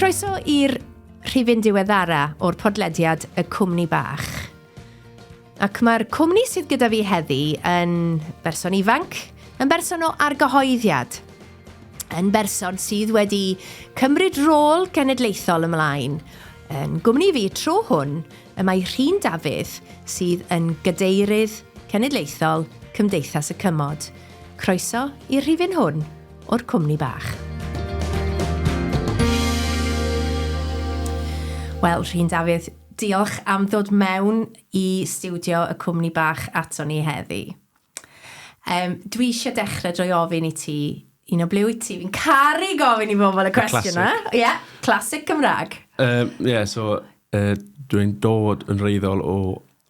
Croeso i'r rhifyn diweddara o'r podlediad Y Cwmni Bach. Ac mae'r cwmni sydd gyda fi heddi yn berson ifanc, yn berson o argyhoeddiad, yn berson sydd wedi cymryd rôl genedlaethol ymlaen. Yn gwmni fi tro hwn y mae Rhun Dafydd sydd yn gadeirydd cenedlaethol Cymdeithas y Cymod. Croeso i'r rhifyn hwn o'r cwmni bach. Wel, Rhun Dafydd, diolch am ddod mewn i stiwdio y cwmni bach ato ni heddi. Um, dwi eisiau dechrau drwy ofyn i ti, un o ble wyt ti? Fi'n caru gofyn i bobl y cwestiwn yna. Ie, yeah, classic Cymraeg. Ie, yeah, so dwi'n dod yn wreiddiol o,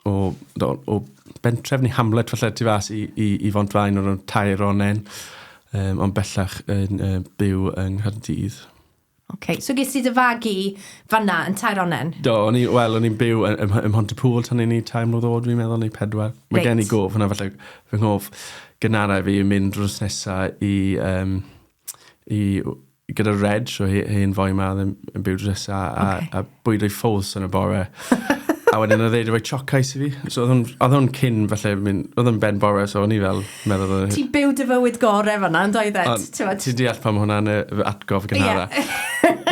o, o, o bentref neu hamlet falle tu fas i, i, i Fontfaen o'r tair onen, um, ond bellach yn uh, byw yng Nghaerdydd. OK, so ges ti dy fagu fanna yn Taironen? Do, o'n i, wel, o'n i'n byw yn, ym, ym Mhontypŵl tan o'n i tair mlwydd oed, fi'n meddwl, neu pedwar. Mae gen i gof hwnna falle, fy nghof gynharaf fi yn mynd drws nesa i, um, i gyda Reg, so hen foi ma oedd yn, yn byw drws nesa, a, okay. a bwyd o'i ffos yn y bore. a wedyn oedd e wedi rhoi choc ice i fi. So oedd hwn, oedd hwn cyn falle, mynd, oedd hwn ben bore, so o'n i fel meddwl... oedd- Ti'n byw dy fywyd gore fanna, yn doeddet? Ond ti'n deall pam hwnna'n y fy atgof gynhara.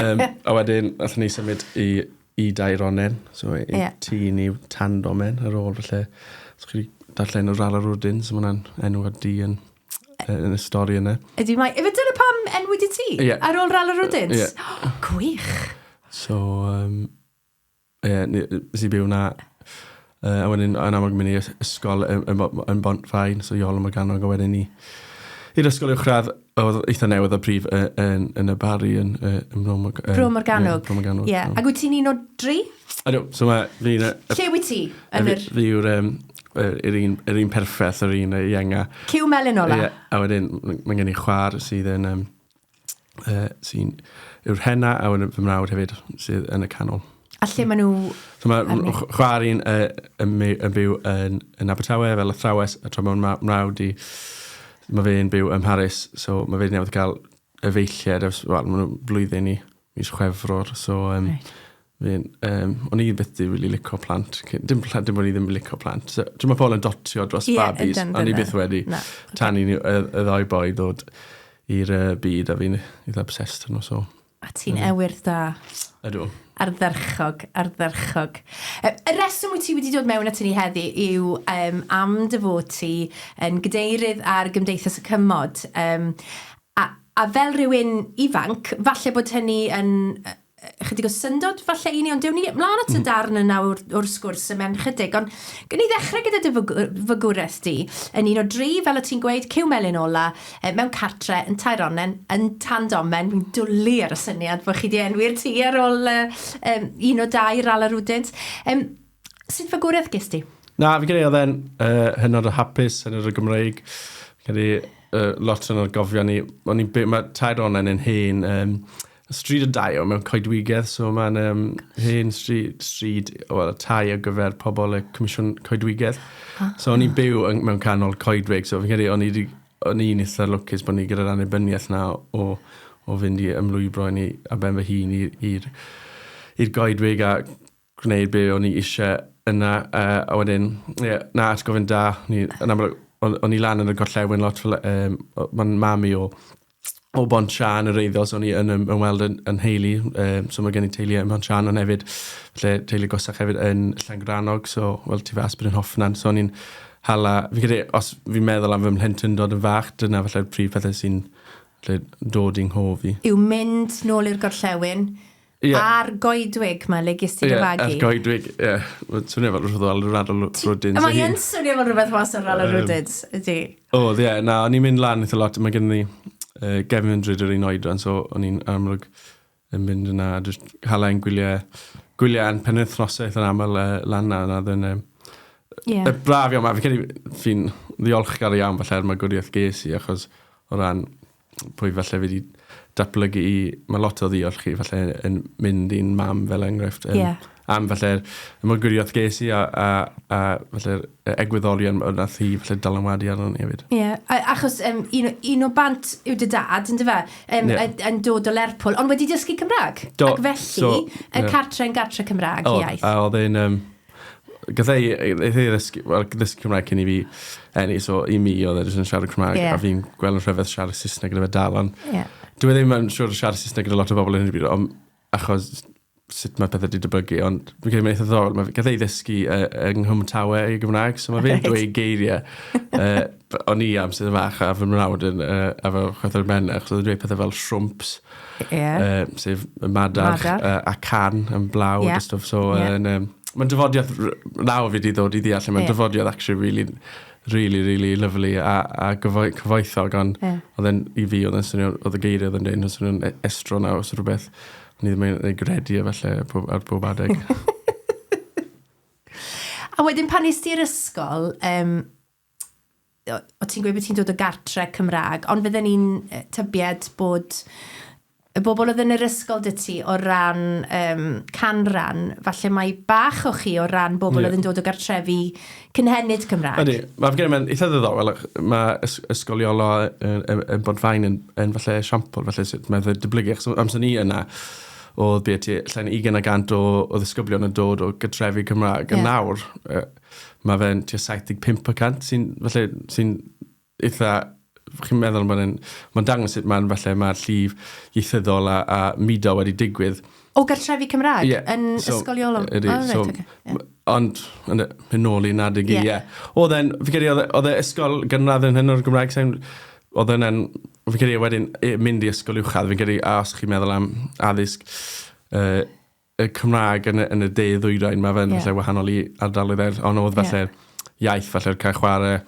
um, a wedyn, allan ni symud i, i Daironen, so i yeah. tŷ ni Tandomen ar ôl falle. So chi darllen o'r Rala Rwdin, so ma' hwnna'n enw ar dŷ yn, yn y stori yna. Ydy mae... Efe dyna pam enwyd i ti? Ie. Ar ôl Rala Rwdins? Ie. Oh, gwych. So, um, Ie, nes i byw 'na. Yy, a wedyn yn amlwg mynd i ysgol yn yn Bo- yn Bontfaen, so Iolo Morgannwg, a wedyn i i'r ysgol uwchradd oedd eitha newydd o prif yy yn yn y Barri yn yy ym Mro Morg- yn... Bro Morgannwg. Ie, Bro Morgannwg. Ie. Ac wyt ti'n un o dri? Ydw, so ma' fi'n yy... Lle wyt ti yn yr... Fi yw'r yym yr un yr un perffeth, yr un ienga. Cyw melyn ola. Ie, a wedyn ma' gen i chwa'r sydd yn yym uh, sy'n yw'r henna a wedyn fy mrawd hefyd sydd yn y canol. A lle maen nhw... So mae chwaer i'n uh, yn, yn byw yn, yn Abertawe fel athrawes, a tra mae'n mrawd i, mae fe'n byw ym Mharis, so mae fe newydd cael efeilliad ers, wel, maen nhw'n blwyddyn i mis Chwefror, so um, right. Fi'n, um, o'n i byth di really lico plant. Dim, dim bod i ddim lico plant. So, dwi'n meddwl pobl yn dotio dros yeah, babis. O'n i byth wedi. Na, okay. Tan i y, y ddau boi ddod i'r uh, byd a fi'n eitha obsessed nhw. So. A ti'n mm. ewyrth da. Ydw. Ardderchog, ardderchog. Y reswm wyt ti wedi dod mewn at ni heddi yw um, am dy fod ti yn gadeirydd ar Gymdeithas y Cymod. Um, a, a fel rhywun ifanc, falle bod hynny yn chydig o syndod falle i ni, ond dewn ni mlaen at y mm. darn yna o'r, or sgwrs ym chydig. Ond gwn i ddechrau gyda dy fygwraeth di, yn un o dri, fel o ti'n gweud, cyw melyn ola, mewn cartre, yn Taironen, yn Tandomen, fi'n dwlu ar y syniad bod chi wedi enwi'r tŷ ar ôl uh, um, un o dau Rala Rwdins. Um, sut fagwraeth ges ti? Na, fi'n credu oedd e'n uh, hynod o hapus, hynod o Gymreig. Fi'n credu uh, lot o'n argofion ni. O'n i'n byw, mae Taironen yn hen, um, Stryd y Daio mewn coedwigedd, so mae'n um, hen stryd, stryd wel, tai ar gyfer pobl y Comisiwn Coedwigedd. Ah. So o'n i'n byw yn, mewn canol coedwig, so fi'n credu o'n i o'n i'n eitha lwcus bod ni gyda'r annibyniaeth na o, o fynd i ymlwybro i ni a ben fy hun i'r i'r goedwig a gwneud be o'n i eisiau yna. Uh, a wedyn, ie, yeah, na, atgofyn da. Ni, yn amlwg, o'n, o'n i lan yn y gorllewin lot, fel, um, mae'n mam i o, o Bont Sian yr eiddo, so o'n i yn ymweld yn, yn heili, um, so mae gen i teulu ym Mhont Sian, ond hefyd, lle teulu gosach hefyd yn Llangrannog, so, wel, tu fas bod yn Hoffnan, so o'n i'n hala, fi'n credu, os fi'n meddwl am fy mhlentyndod yn fach, dyna falle'r prif pethau sy'n dod i'n nghof i. Yw mynd nôl i'r gorllewin, Ie. A'r goedwig 'ma le ges ti dy fagu. Ie, a'r goedwig, ie. Mae'n swnio fel rhywbeth fel Rala Rwdins. Mae yn swnio fel rhywbeth mas o'r Rala Rwdins, ydy. Oedd, ie. Na, o'n i'n mynd lan eitha lot. Mae gen i uh, gefnfryd yr un oedran, so o'n i'n amlwg yn mynd yna, a jyst hala ein gwyliau, gwyliau a'n penwythnosau eitha'n aml uh, lan na, na, oedd yn um, yeah. braf iawn. Fi'n credu fi'n ddiolchgar iawn falle ar magwriaeth ges i, achos o ran pwy falle fi wedi datblygu i, mae lot o ddiolch i falle yn mynd i'n mam fel enghraifft. Yeah. am falle'r ymwrgwriaeth ges i a, a, a falle'r egwyddorion nath hi falle dylanwadu arno ni hefyd. Ie, yeah. Achos un o bant yw dy dad, yn dyfe, yeah. yn dod o Lerpwl, ond wedi dysgu Cymraeg. Do, Ac felly, so, y yeah. cartre yn gartre Cymraeg o, iaith. A oedd e'n... Gath ei, ei ddysgu, well, ddysgu Cymraeg cyn i fi enni, so i mi oedd e jyst yn siarad Cymraeg, yeah. a fi'n gweld yn rhyfedd siarad Saesneg gyda fe dal, ond yeah. dwi e ddim yn siŵr siarad Saesneg gyda lot o bobl yn y byd, ond achos sut mae pethau wedi dyblygu, ond fi'n credu mae'n eitha ddiddorol. Mae gath ei ddysgu yng Nghwm Tawe i Gymraeg, so mae fe'n right. dweud geiriau. O'n i am sydd yn fach a fy mrawd yn, a fy chwethr ben, achos oedd yn dweud pethau fel shrwmps, yeah. Sef madarch, a can yn blaw, yeah. a stwff. So, yeah. Mae'n dyfodiad, nawr fi wedi ddod i ddeall, mae'n yeah. dyfodiad actually really, really, really lovely a cyfoethog, ond yeah. oedd e'n, i fi, oedd e'n swnio, oedd y geiriau oedd e'n dweud, oedd swnio'n estron a os rhywbeth, o'n i ddim yn ei gredu e falle ar bob adeg. A wedyn pan nes ti'r ysgol, o ti'n gweud bod ti'n dod o gartre Cymraeg, ond fydden ni'n tybied bod y bobl oedd yn yr ysgol dy ti o ran canran, falle mai bach o chi o ran bobl yeah. oedd yn dod o gartrefi cynhenid Cymraeg. Ydy, mae gen i mae'n eitha ddiddorol, mae Ysgol Iolo yn Bontfaen yn falle esiampl, falle sut mae'n dyblygu, achos amser ni yna, oedd beth ti, llai na 20% o ddisgyblion yn dod o gartrefi Cymraeg, a nawr, mae fe'n tua 75% sy'n, falle, sy'n eitha, chi'n meddwl mae'n ma dangos sut mae'n falle mae'r llif ieithyddol a mudo wedi digwydd. O gartrefi Cymraeg? Yeah. Yn so, Ysgol Iolo? Ydy. Oh, right, so, okay. Yeah. Ond, mynd nôl i nad i gyd, ie. Oedd e'n, fi credu, oedd e ysgol gynradd yn hyn o'r Gymraeg, sa'n, oedd e'n, fi credu wedyn mynd i ysgol uwchradd, fi'n credu, a os chi'n meddwl am addysg y Cymraeg yn y de ddwyrain, mae fe'n falle wahanol i ardaloedd eraill, ond oedd falle iaith falle'r cael chwarae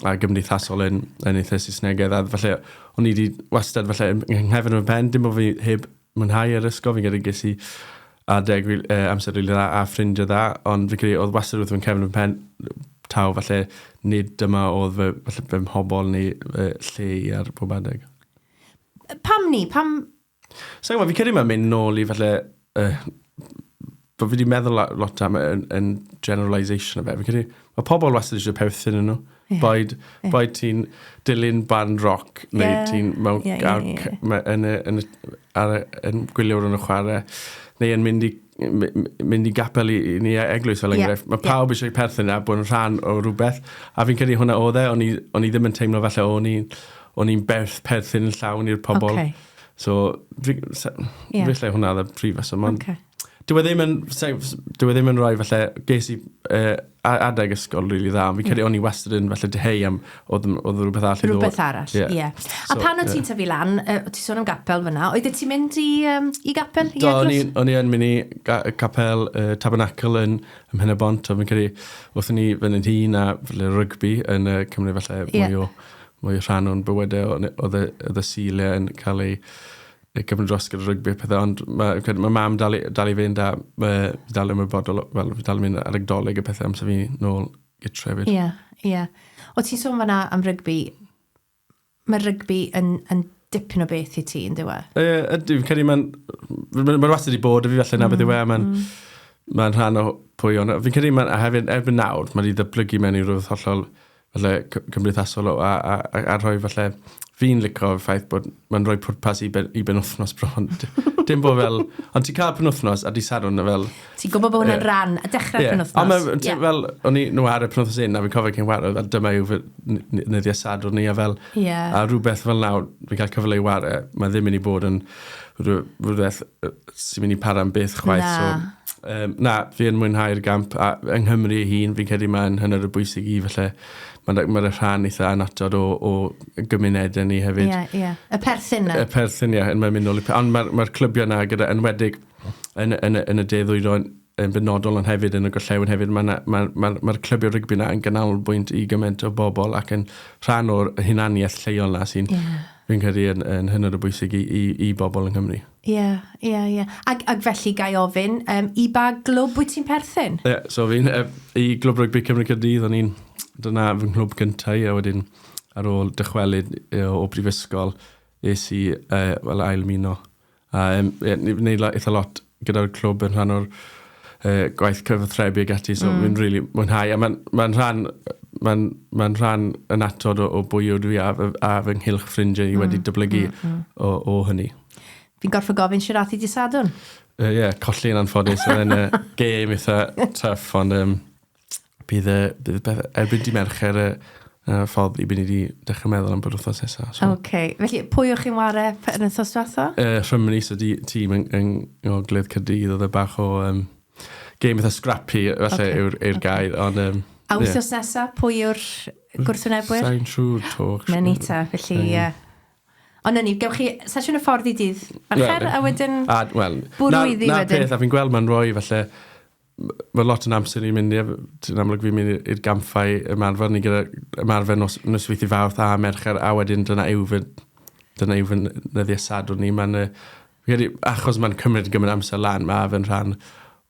a gymdeithasol yn eitha Saesnegaidd, a falle o'n i wedi wastad falle yng nghefn fy pen, dim bod fi heb mwynhau yr ysgol, fi'n credu ges i adeg amser rili dda a ffrindiau dda, ond fi'n credu oedd wastad wrth fy nghefn fy pen taw falle nid dyma oedd fy, falle fy mhobol neu lle i ar pob adeg. Pam ni? Pam... Sa'n gwybod, fi'n credu mae'n mynd nôl i falle... Bod fi wedi meddwl lot am yn generalisation o fe. Fi'n credu, mae pobl wastad eisiau perthyn yn nhw. Yeah. Boed, yeah. boed ti'n dilyn band rock, neu yeah. ti'n mewn yeah, yeah, yeah, yeah. yn, yn gwylio yn y chwarae, neu yn mynd i gapel i ni eglwys fel enghraifft. Mae pawb eisiau perthyn a bod yn rhan o rhywbeth. A fi'n credu hwnna oedd e, o'n i ddim yn teimlo falle o'n i'n perthyn yn llawn i'r pobl. Okay. So, falle hwnna oedd y prif reswm. Ond okay. Dyw e ddim yn rhoi falle, ges i adeg ysgol rili dda, ond fi'n credu o'n i wastad yn falle dyheu am oedd rhywbeth arall i ddod. Rhywbeth arall, ie. Yeah. A pan o ti'n tyfu lan, o ti'n sôn am gapel fyna, oeddet ti'n mynd i gapel, i Do, eglwys? O'n i yn mynd i capel Tabernacl yn Mhen-y-bont, ond fi'n credu wrth ni fynd yn hŷn a falle rygbi yn Cymru falle mwy o rhan o'n bywydau, oedd y Suliau yn cael ei gymryd dros gyda rygbi a pethau, ond mae mam dal i fynd a dal ymwybodol, wel, fi dal i mynd ar Nadolig a pethau amser fi nôl gytre hefyd. Ie, ie. O ti'n sôn fan'na am rygbi, mae rygbi yn dipyn o beth i ti, yn dyw e? Ydy, fi'n credu mae'n wastad wedi bod, a fi falle na beth yw e, mae'n rhan o pwy o'n... Fi'n credu mae'n, a hefyd, erbyn nawr, mae wedi ddatblygu mewn i rhywbeth hollol falle cymdeithasol a rhoi falle fi'n licio'r ffaith bod mae'n rhoi pwrpas i benwythnos bron. Dim bod fel... Ond ti'n cael penwythnos a di Sadwrn fel... Ti'n gwybod bod hwnna'n rhan a dechrau'r penwythnos. Ond mae, fel, o'n i nhw ar y penwythnos un, a fi'n cofio cyn ware, fel dyma yw fy nyddiau Sadwrn ni, a fel... Yeah. A rhywbeth fel nawr, fi'n cael cyfle i ware, mae ddim mynd i bod yn rhywbeth sy'n mynd i para am byth chwaith. Na. So, na, fi yn mwynhau'r gamp, a yng Nghymru ei hun, fi'n credu mae'n hynod o bwysig i, felly mae'n rhan eitha annatod o gymunedau ni hefyd. Ie, ie. Y perthyn na. Y perthyn, ie, mae'n mynd nôl i... Ond mae'r clybiau na gyda enwedig yn y de ddwyrain yn benodol, ond hefyd yn y gorllewin hefyd, mae'r clybiau rygbi na yn ganolbwynt i gymaint o bobl ac yn rhan o'r hunaniaeth lleol na sy'n fi'n credu yn hynod o bwysig i bobl yng Nghymru. Ie, ie, ie. Ac felly gai ofyn, i ba glwb wyt ti'n perthyn? Ie, so fi'n i Glwb Rygbi Cymru Caerdydd, o'n i'n, dyna fy nghlwb gyntaf i, a wedyn ar ôl dychwelyd o brifysgol, es i fel ailymuno. A wneud eitha lot gyda'r clwb yn rhan o'r gwaith cyfathrebu ag ati, so fi'n rili mwynhau. A mae'n ma rhan, mae'n ma rhan yn atod o bwy ydw i a fy nghylch ffrindiau i wedi dyblygu o hynny. Fi'n gorfod gofyn shwt ath hi dy Sadwrn? Ie, yeah, colli yn anffodus. Oedd e'n gêm eitha tough, ond bydd beth, erbyn di Mercher y ffordd i bydd ni wedi dechrau meddwl am bod wythnos nesaf. So. OK. Felly, pwy o'ch chi'n ware yn wythnos diwetha? Rhymni, so di tîm yng Ngogledd Caerdydd, oedd e bach o game eitha scrappy, falle okay. yw'r okay. gair, ond... A wythnos yeah. nesaf, pwy yw'r gwrthwynebwyr? Sa'n siŵr to. Na ni ta, felly... Yeah. Ond na ni, gewch chi sesiwn y ffordd i dydd Mercher, a wedyn a, well, bwrw iddi wedyn. Na peth, a fi'n gweld mae'n rhoi falle mae lot yn amser i'n mynd i, yn amlwg fi'n mynd i'r gampfau ymarfer, ni gyda ymarfer nos, nosweithiau Fawrth a Mercher, a wedyn dyna yw fy nyddiau Sadwrn ni. Mae'n, achos mae'n cymryd gymaint amser lan, mae fe'n rhan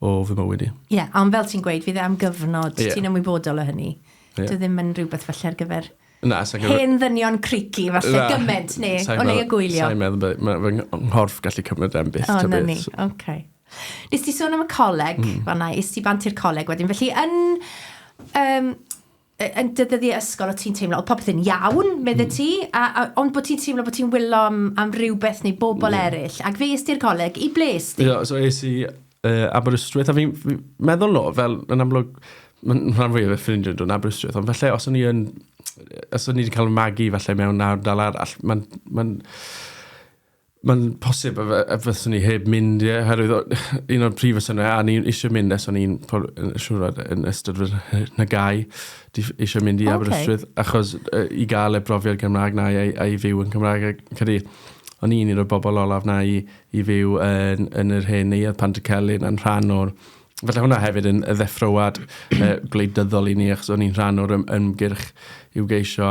o fy mywyd i. Ie, yeah, ond fel ti'n gweud, fydd e am gyfnod, yeah. Ti'n ymwybodol o hynny. Yeah. Dwi ddim yn rhywbeth falle ar gyfer Na, hen ddynion creaky, falle na, gymaint, neu o leia gwylio. Sa'n meddwl, mae fy nghorff gallu cymryd am byth. O, na ni, oce. Okay. Nes ti sôn am y coleg, fanna, es ti bant i'r coleg wedyn, felly yn, yn dy ddyddiau ysgol o ti'n teimlo, oedd popeth yn iawn, medde ti, ond bod ti'n teimlo bod ti'n wylo am rhywbeth neu bobl eraill, ac fe es ti'r coleg, i ble es ti? Yeah, so es i Aberystwyth, a fi'n fi meddwl no, fel yn amlwg, mae'n rhan fwyaf o ffrindiau yn dod yn Aberystwyth, ond falle os o'n i yn, os o'n i wedi cael magu falle mewn ardal arall, mae'n posib y fyswn i heb mynd, ie, oherwydd un o'r prif resymau, a ni eisiau mynd ers o'n i'n siŵr yn ystod fy nagau, eisiau mynd i Aberystwyth, achos i gael y brofiad Cymraeg na a i fyw yn Cymraeg, a credu, o'n i'n un o'r bobl olaf na i fyw yn yr hen neuadd Pantycelyn yn rhan o'r, falle hwnna hefyd yn y ddeffroad gwleidyddol i ni, achos o'n i'n rhan o'r ymgyrch i'w geisio,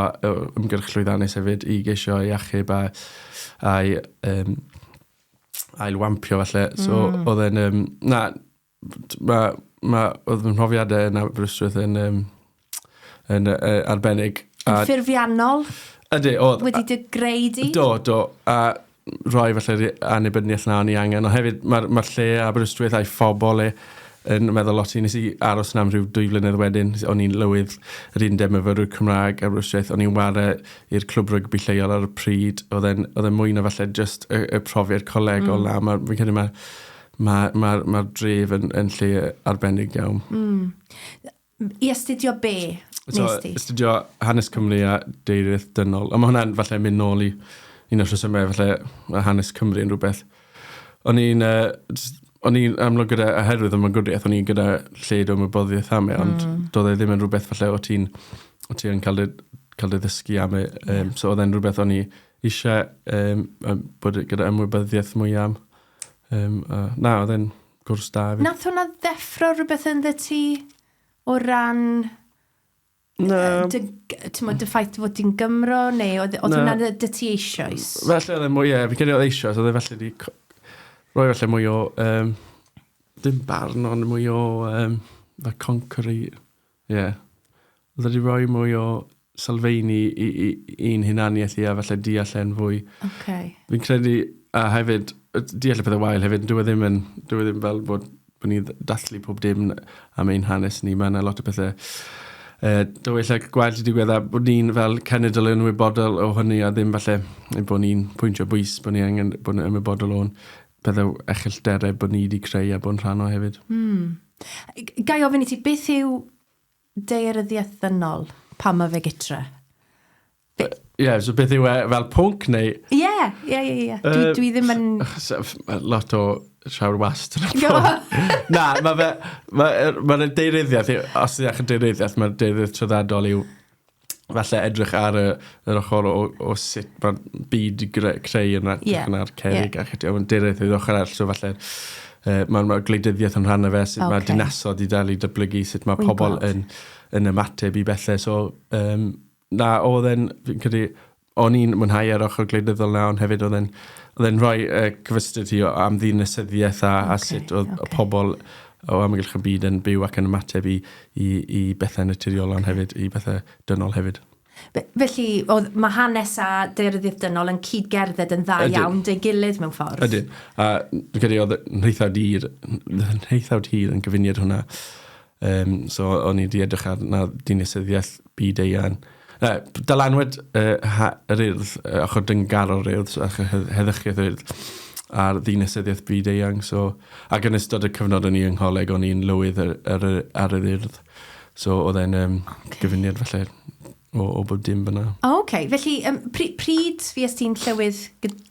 ymgyrch llwyddiannus hefyd, i geisio i achub a'i ailwampio falle. So oedd e'n, na, oedd fy mhrofiadau yn Aberystwyth yn arbennig. Yn ffurfiannol? Ydy, oedd. Wedi dy greu di? Do, do. A rhoi falle annibyniaeth na o'n i angen, ond hefyd mae'r ma lle Aberystwyth a'i phobl e yn meddwl lot i. Nes i aros yna am rhyw 2 flynedd wedyn, o'n i'n lywydd yr undeb myfyrwyr Cymraeg Aberystwyth, o'n i'n ware i'r clwb rygbi lleol ar y pryd, oedd e'n mwy na falle just y profiad colegol na, fi'n credu ma dref yn lle arbennig iawn. I astudio be nes ti? Astudio hanes Cymru a deirith dynol. A mae hwnna'n falle mynd nôl i un o'r rhesymau, falle hanes Cymru yn rhywbeth. O'n i'n amlwg gyda, oherwydd y magwriaeth, o'n i'n gyda lled o ymwybyddiaeth am e, ond doedd e ddim yn rhywbeth falle o ti'n cael dy ddysgu am e. So oedd e'n rhywbeth o'n i eisiau bod gyda ymwybyddiaeth mwy am. Na, oedd e'n gwrs da. Nath hwnna ddeffro rhywbeth ynddo ti o ran dy ffaith fod ti'n Gymro, neu oedd hwnna'n dy ti eisoes? Felly oedd e mwy, ie, fi'n credu oedd eisoes, oedd e felly di rhoi felly mwy o, dim barn, ond mwy o, the conquery, ie. Oedd e di rhoi mwy o sylfaeni i'n hunaniaeth i a felly deall e'n fwy. Okay. Fi'n credu, a hefyd, deall y pethau wael hefyd, dyw e ddim fel bod ni dathlu pob dim am ein hanes ni, mae yna lot o pethau dywyll ac gwael wedi digwydd, a bod ni'n fel cenedl yn ymwybodol o hynny a ddim falle bod ni'n pwyntio bwys, bod ni angen bod yn ymwybodol o'n pethau echellderau bod ni wedi creu a bod yn rhan o hefyd. Ga i ofyn i ti, beth yw daearyddiaeth ddynol pan mae fe gytre? Ie, yeah, so beth yw e fel pwnc neu... Ie, ie, ie. Dwi ddim yn... Lot o siawr wast. Na, mae fe... Mae'r deiryddiaeth, os ydych yn deiryddiaeth, mae'r deiryddiaeth traddadol yw falle edrych ar yr ochr o sut mae'r byd i creu yn ar cerig ac ati. Mae'n deiryddiaeth yw'r ochr arall, so falle mae'r gwleidyddiaeth yn rhan o fe, sut mae dinasodd i dal i datblygu, sut mae pobl yn ymateb i bethau. So, na, oedd e'n, fi'n credu, o'n i'n mwynhau ar ochr gwleidyddol na, ond hefyd oedd e'n rhoi cyfystyr ti am ddinasyddiaeth a sut oedd y pobl o amgylch y byd yn byw ac yn ymateb i bethau naturiol, ond hefyd i bethau dynol hefyd. Felly, oedd, mae hanes a daearyddiaeth dynol yn cyd-gerdded yn dda iawn dy gilydd mewn ffordd. Ydyn. A dwi'n credu oedd nhraethawd hir, nhraethawd hir yn gyfuniad hwnna. So o'n i wedi edrych ar na dinasyddiaeth byd eang. Dylanwad ha, yr urdd, ochr dyngarol yr urdd, so ochr heddychiaeth yr urdd, a'r ddinasyddiaeth byd eang. So, ac yn ystod y cyfnod o'n i yng ngholeg, o'n i'n lywydd ar, ar, ar yr urdd. So oedd e'n gyfuniad falle o bob dim fyna. O, okay. Felly, pryd fues ti'n llywydd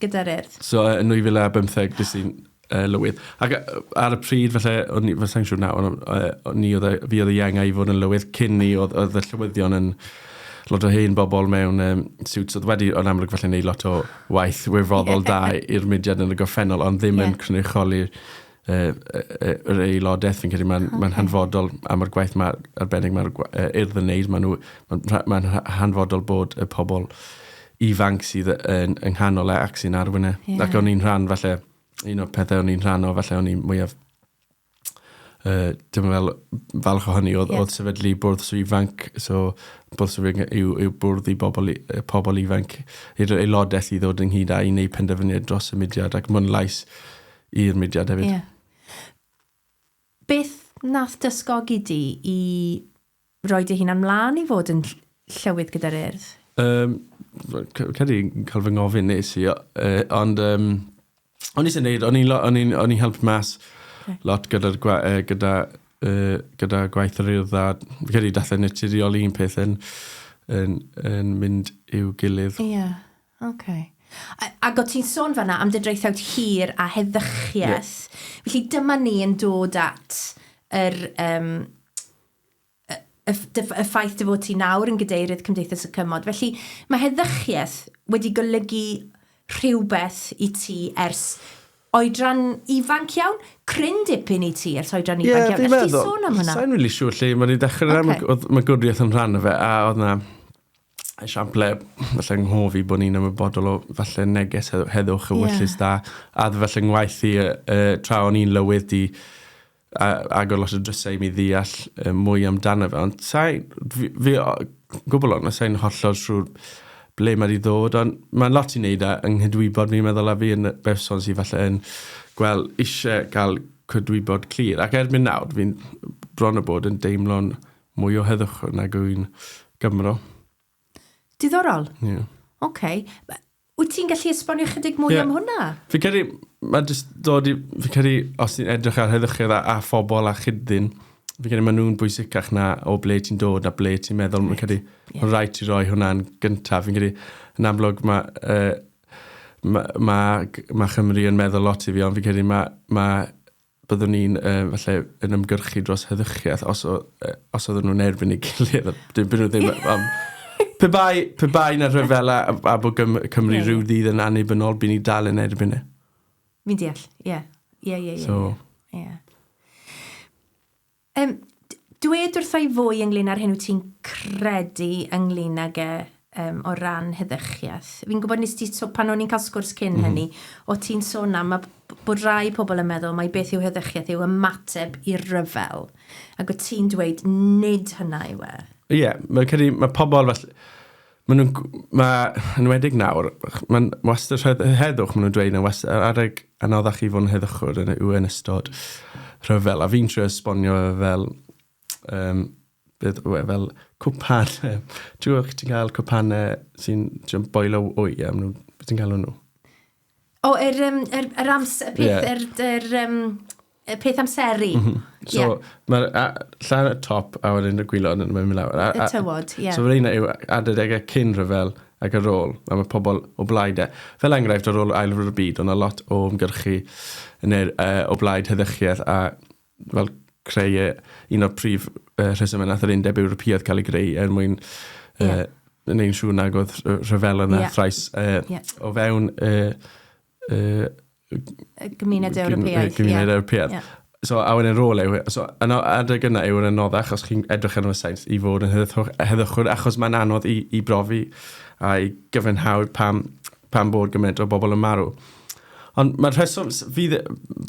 gyda'r urdd? So, yn 2015, bys i'n lywydd. Ac ar y pryd, falle, o'n i, falle siŵr nawr, o'n i oedd, fi oedd y ienga i fod yn lywydd, cyn ni oedd, oedd y llywyddion yn lot o hen bobl mewn suits oedd wedi, yn amlwg falle wneud lot o waith wirfoddol da i'r mudiad yn y gorffennol, ond ddim yn cynrychioli'r yr aelodaeth. Fi'n credu mae'n okay. Hanfodol am yr gwaith ma, arbennig mae'r urdd yn neud. Mae'n ma ma hanfodol bod y pobl ifanc sydd yn, yng nghanol e ac sy'n arwain e. Ac o'n i'n rhan, falle, un o'r pethau o'n i'n rhan o, falle o'n i'n mwyaf dim fel falch o hynny, oedd, oedd sefydlu bwrdd sw ifanc. So bwrdd sw ifanc yw bwrdd i bobl, pobl ifanc, i'r aelodaeth i ddod ynghyd a i wneud penderfyniad dros y mudiad ac mwyn lais i'r mudiad hefyd. Yeah. Beth nath dysgogi di i roi dy hunan mlaen i fod yn llywydd gyda'r urdd? Credu cael fy ngofyn nes i, ond o'n i sy'n neud, o'n i'n helpu mas lot gyda'r gyda, gyda gwaith yr urdd a fi credu dath e'n naturiol un peth yn mynd i'w gilydd. Ie, yeah. Okay. Ac o ti'n sôn fanna am dy draethawd hir a heddychiaeth. Yeah. Felly dyma ni yn dod at yr, y ffaith dy fod ti nawr yn gadeirydd Cymdeithas y Cymod. Felly mae heddychiaeth wedi golygu rhywbeth i ti ers oedran ifanc iawn, cryn dipyn i ti ers oedran ifanc iawn. Fi'n Elli di sôn am hwnna? Sa'n really siŵr lle mae wedi dechrau. Okay. Oedd magwriaeth yn rhan o fe, a oedd na esiample falle yng nghof i bod ni'n ymwybodol o falle neges heddwch y wyllys da, a falle ngwaith i tra o'n i'n lywydd di agor lot o drysau i mi ddeall mwy amdano fe, ond sa'i, fi gwbl ond, sa'i'n hollol siŵr ble mae wedi ddod, ond mae'n lot i wneud â yng nghydwybod fi'n meddwl, a fi yn berson sydd falle yn gweld eisiau cael cydwybod clir, ac erbyn nawr fi'n bron o bod yn deimlo'n mwy o heddwch nag wy'n Gymro. Diddorol. Ie. Yeah. OK. Wyt ti'n gallu esbonio chydig mwy am hwnna? Fi'n credu, mae jyst dod i, fi'n credu, os ti'n edrych ar heddychedd a phobl a chyd-ddyn, fi'n credu maen nhw'n bwysicach na o ble ti'n dod a ble ti'n meddwl. Fi'n credu, mae'n rhaid ti roi hwnna'n gyntaf. Fi'n credu, yn amlwg, mae ma, ma Chymru yn meddwl lot i fi, ond fi'n credu mae byddwn ni'n falle yn ymgyrchu dros heddychiaeth os, os oedden nhw'n erbyn ei gilydd. Dyn nhw ddim... Pe bai na rhyfela a bod Cymru rhyw ddydd yn annibynnol, by ni dal yn erbyn e. Fi'n deall, ie. Ie. So... Ie. Dwed wrtha i fwy ynglyn â'r hyn wyt ti'n credu ynglyn ag e o ran heddychiaeth. Fi'n gwybod nes ti, so, pan o'n i'n cael sgwrs cyn hynny, o ti'n sôn am bod rai pobl yn meddwl mai beth yw heddychiaeth yw ymateb i'r ryfel. Ac o ti'n dweud nid hynna yw e. Ie, yeah, mae'n credu, mae pobl falle, maen nhw'n, mae, enwedig nawr, mae'n wastad heddwch, maen nhw'n dweud, yn wastad adeg anoddach i fod yn heddychwr yn, yw yn ystod rhyfel. A fi'n trio esbonio fel, beth yw e, fel cwpan. Ti'n gwybod, ti'n cael cwpanau sy'n boilo wy, a maen nhw, beth ti'n cael nhw? O, yr, yr, amser, peth, y peth amseru. So, mae'r llan y top a wedyn y gwylod yn mynd lawr. Y tywod, ie. So, yr un yw adegau cyn rhyfel ac ar ôl, a mae pobl o blaid e. Fel enghraifft, ar ôl Ail Ryfel y Byd, oedd 'na lot o ymgyrchu yn o blaid heddychiaeth a fel creu un o'r prif rhesymau nath yr Undeb Ewropeaidd cael ei greu er mwyn wneud siŵr nag oedd rhyfel yna thrais o fewn y gymuned Ewropeaidd. Gymuned Ewropeaidd. So, a wedyn ar ôl yw, so, yno, adeg yna yw'r anoddach, os chi'n edrych arno sains, i fod yn heddychwr, achos mae'n anodd i brofi a i gyfiawnhau pam bod gymaint o bobl yn marw. Ond mae'r rheswm,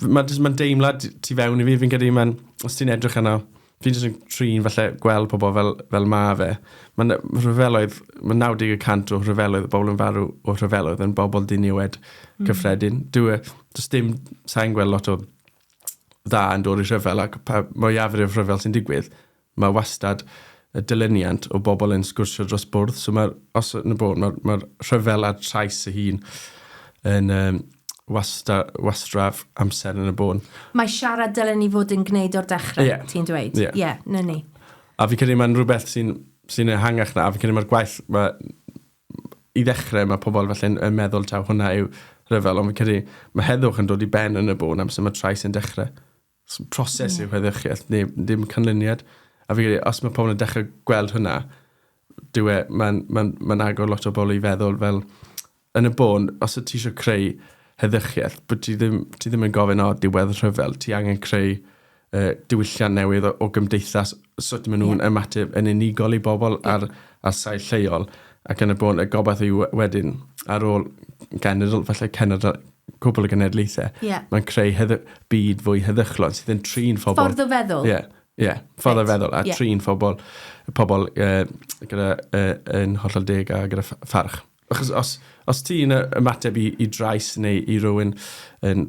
mae'n deimlad tu fewn i fi, fi'n credu, mae'n, os ti'n edrych arno, Fi'n jyst yn trin falle gweld pobl fel, fel ma fe. Mae'n rhyfeloedd, mae 90 y cant o rhyfeloedd, bobl yn farw o rhyfeloedd yn bobl diniwed cyffredin. Dyw e, does dim, sa'n gweld lot o dda yn dod i rhyfel ac pa mwyafrif rhyfel sy'n digwydd, mae wastad y dilyniant o bobl yn sgwrsio dros bwrdd. So mae'r, os yn y bôn, mae'r mae rhyfel a'r trais ei hun yn um, wasta, wastraff amser yn y bôn. Mae siarad dylen ni fod yn gwneud o'r dechrau, Ie. ti'n dweud? Ie. Ie, na ni. A fi credu mae'n rhywbeth sy'n sy ehangach na, a fi credu mae'r gwaith, ma, i ddechrau mae pobl felly'n yn meddwl taw hwnna yw rhyfel, ond fi credu mae heddwch yn dod i ben yn y bôn amser mae trais yn dechrau. So, proses yw heddychiaeth, neu dim canlyniad. A fi credu, os mae pobl yn dechrau gweld hwnna, dyw e, mae'n ma, ma agor lot o bobl i feddwl fel, yn y bôn, os y ti eisiau creu heddychiaeth, bod ti ddim, ti ddim yn gofyn o diwedd rhyfel, ti angen creu diwylliant newydd o gymdeithas, sut maen nhw'n ymateb yn unigol i bobl ar sail lleol, ac yn y bôn, y gobaith yw wedyn, ar ôl genedl, falle cenedl, cwbl o genedlaethau, mae'n creu byd fwy heddychlon sydd yn trin phobl. Ffordd o feddwl. Ie, ie, ffordd o feddwl, a trin pobl gyda, yn hollol deg a gyda pharch. Achos os ti'n ymateb i drais neu i rywun yn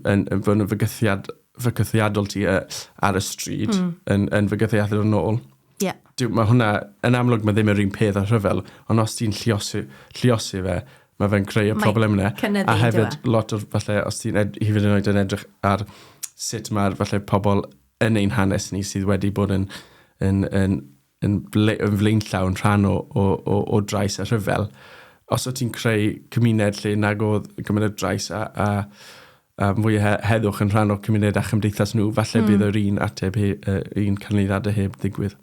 fod yn fygythiadol ti ar y stryd, yn fygythiadol yn ôl, mae hwnna, yn amlwg mae ddim yr un peth â rhyfel, ond os ti'n lluosi fe, mae fe'n creu y problem yna. Cynyddu, a hefyd, lot o'r, falle, os ti'n hefyd yn oed yn edrych ar sut mae'r falle pobl yn ein hanes ni sydd wedi bod yn flaenllaw yn rhan o drais a rhyfel. Os o ti'n creu cymuned lle nag oedd gymaint o drais a fwy o heddwch yn rhan o'r cymuned a chymdeithas nhw, falle bydd yr un ateb, un canlyniadau heb ddigwydd.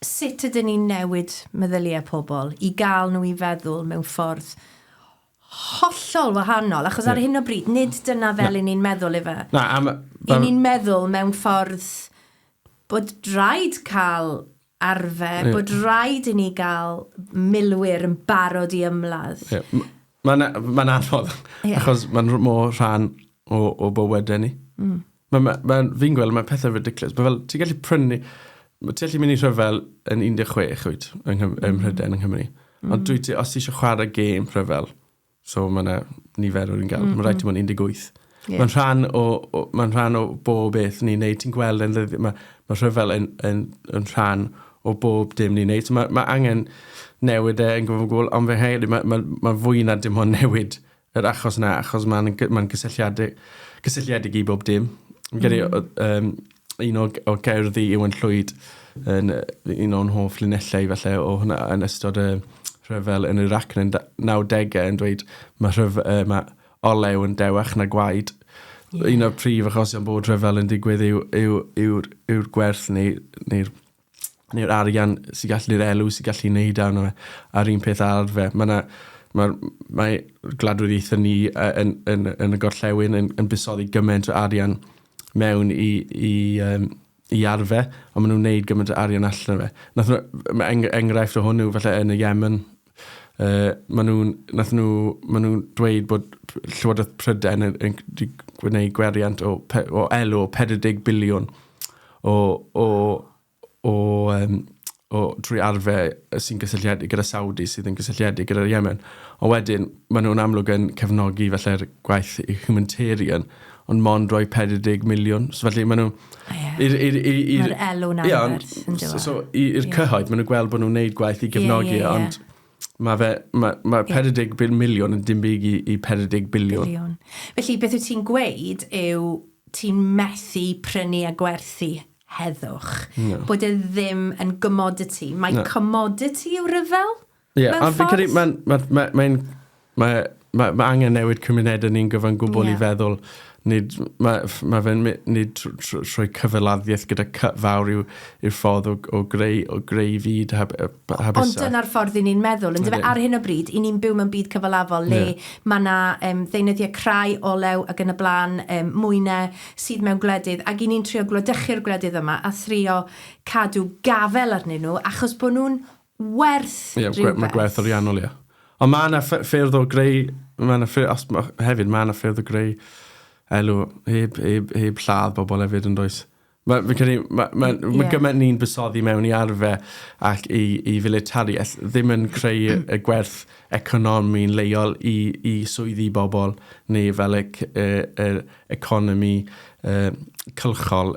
Sut ydyn ni'n newid meddyliau pobl i gael nhw i feddwl mewn ffordd hollol wahanol? Achos ar hyn o bryd, nid dyna fel i ni'n meddwl ife. Na, I ni'n meddwl mewn ffordd bod rhaid cael arfer, bod rhaid i ni gael milwyr yn barod i ymladd. Yeah. Mae'n anodd, achos mae'n mor rhan o bywydau ni. Fi'n gweld, mae pethau ridiculous. Mae fel, ti'n gallu prynu, ti'n gallu mynd i rhyfel yn 16 wyt, yng Mhrydain, yng Nghymru. Ond dwi, os ti eisiau chwarae gêm rhyfel, so mae yna nifer o'r un gael, mae'n rhaid ti bod yn 18. Mae'n rhan o bob beth ni'n neud. Ti'n gweld, mae rhyfel yn rhan o bob dim ni'n neud. So mae angen newid e yn gyfan gwbl, ond fe hefyd, mae fwy na dim ond newid yr achos na, achos mae'n gysylltiedig i bob dim. Fi'n credu un o gerddi Iwan Llwyd, yn un o'n hoff linellau falle o hwnna yn ystod y rhyfel yn Iraq yn y 90au yn dweud mae olew yn dewach na gwaed. Un o'r prif achosion bod rhyfel yn digwydd yw'r gwerth neu'r arian sy'n gallu, neu'r elw sy'n gallu neud arno fe, a'r un peth arfer. Mae gwladwriaethau ni yn y gorllewin yn buddsoddi gymaint o arian mewn i arfer, ond maen nhw'n neud gymaint o arian allan o fe. Mae enghraifft o hwnnw, falle yn y Yemen, maen nhw'n dweud bod Llywodraeth Prydain yn gwneud gweriant o elw o 40 biliwn o drwy arfer sy'n gysylltiedig gyda Saudi, sydd yn gysylltiedig gyda'r Yemen. Ond wedyn, maen nhw'n amlwg yn cefnogi felly'r gwaith humanitarian, ond mond rhoi 40 miliwn. So felly maen nhw... Mae'r elw'n anferth yn dod. So i'r cyhoedd, maen nhw'n gweld bod nhw'n neud gwaith i gefnogi, ond mae 40 miliwn yn dim byd i 40 biliwn. Felly, beth wyt ti'n gweud yw ti'n methu prynu a gwerthu heddwch. No. Bod e ddim yn commodity. Mae commodity yw rhyfel? Ie, ond fi'n credu mae angen newid cymunedau ni'n gyfan gwbl i feddwl. Nid, mae fe'n nid trwy cyfaladdiaeth gyda cy fawr yw'r ffordd o greu fyd hapusach. Ond dyna'r ffordd i ni'n meddwl. Yndyfe, ar hyn o bryd, i ni'n byw mewn byd cyfalafol le mae yna ddeunyddiau crai, olew ac yn y blaen, mwynau sydd mewn gwledydd, ac i ni'n trio gwladychu'r gwledydd yma a thrio cadw gafel arnyn nhw achos bod nhw'n werth rhywbeth. Mae gwerth ariannol, ie. Ond mae yna ffyrdd o greu, hefyd mae yna ffyrdd o greu elw heb lladd bobl hefyd yn does. Mae, fi'n credu, mae, mae, yeah. mae gymaint ni'n buddsoddi mewn i arfer ac i filitariaeth ddim yn creu y gwerth economi'n leol i swyddi bobl neu fel y economi cylchol,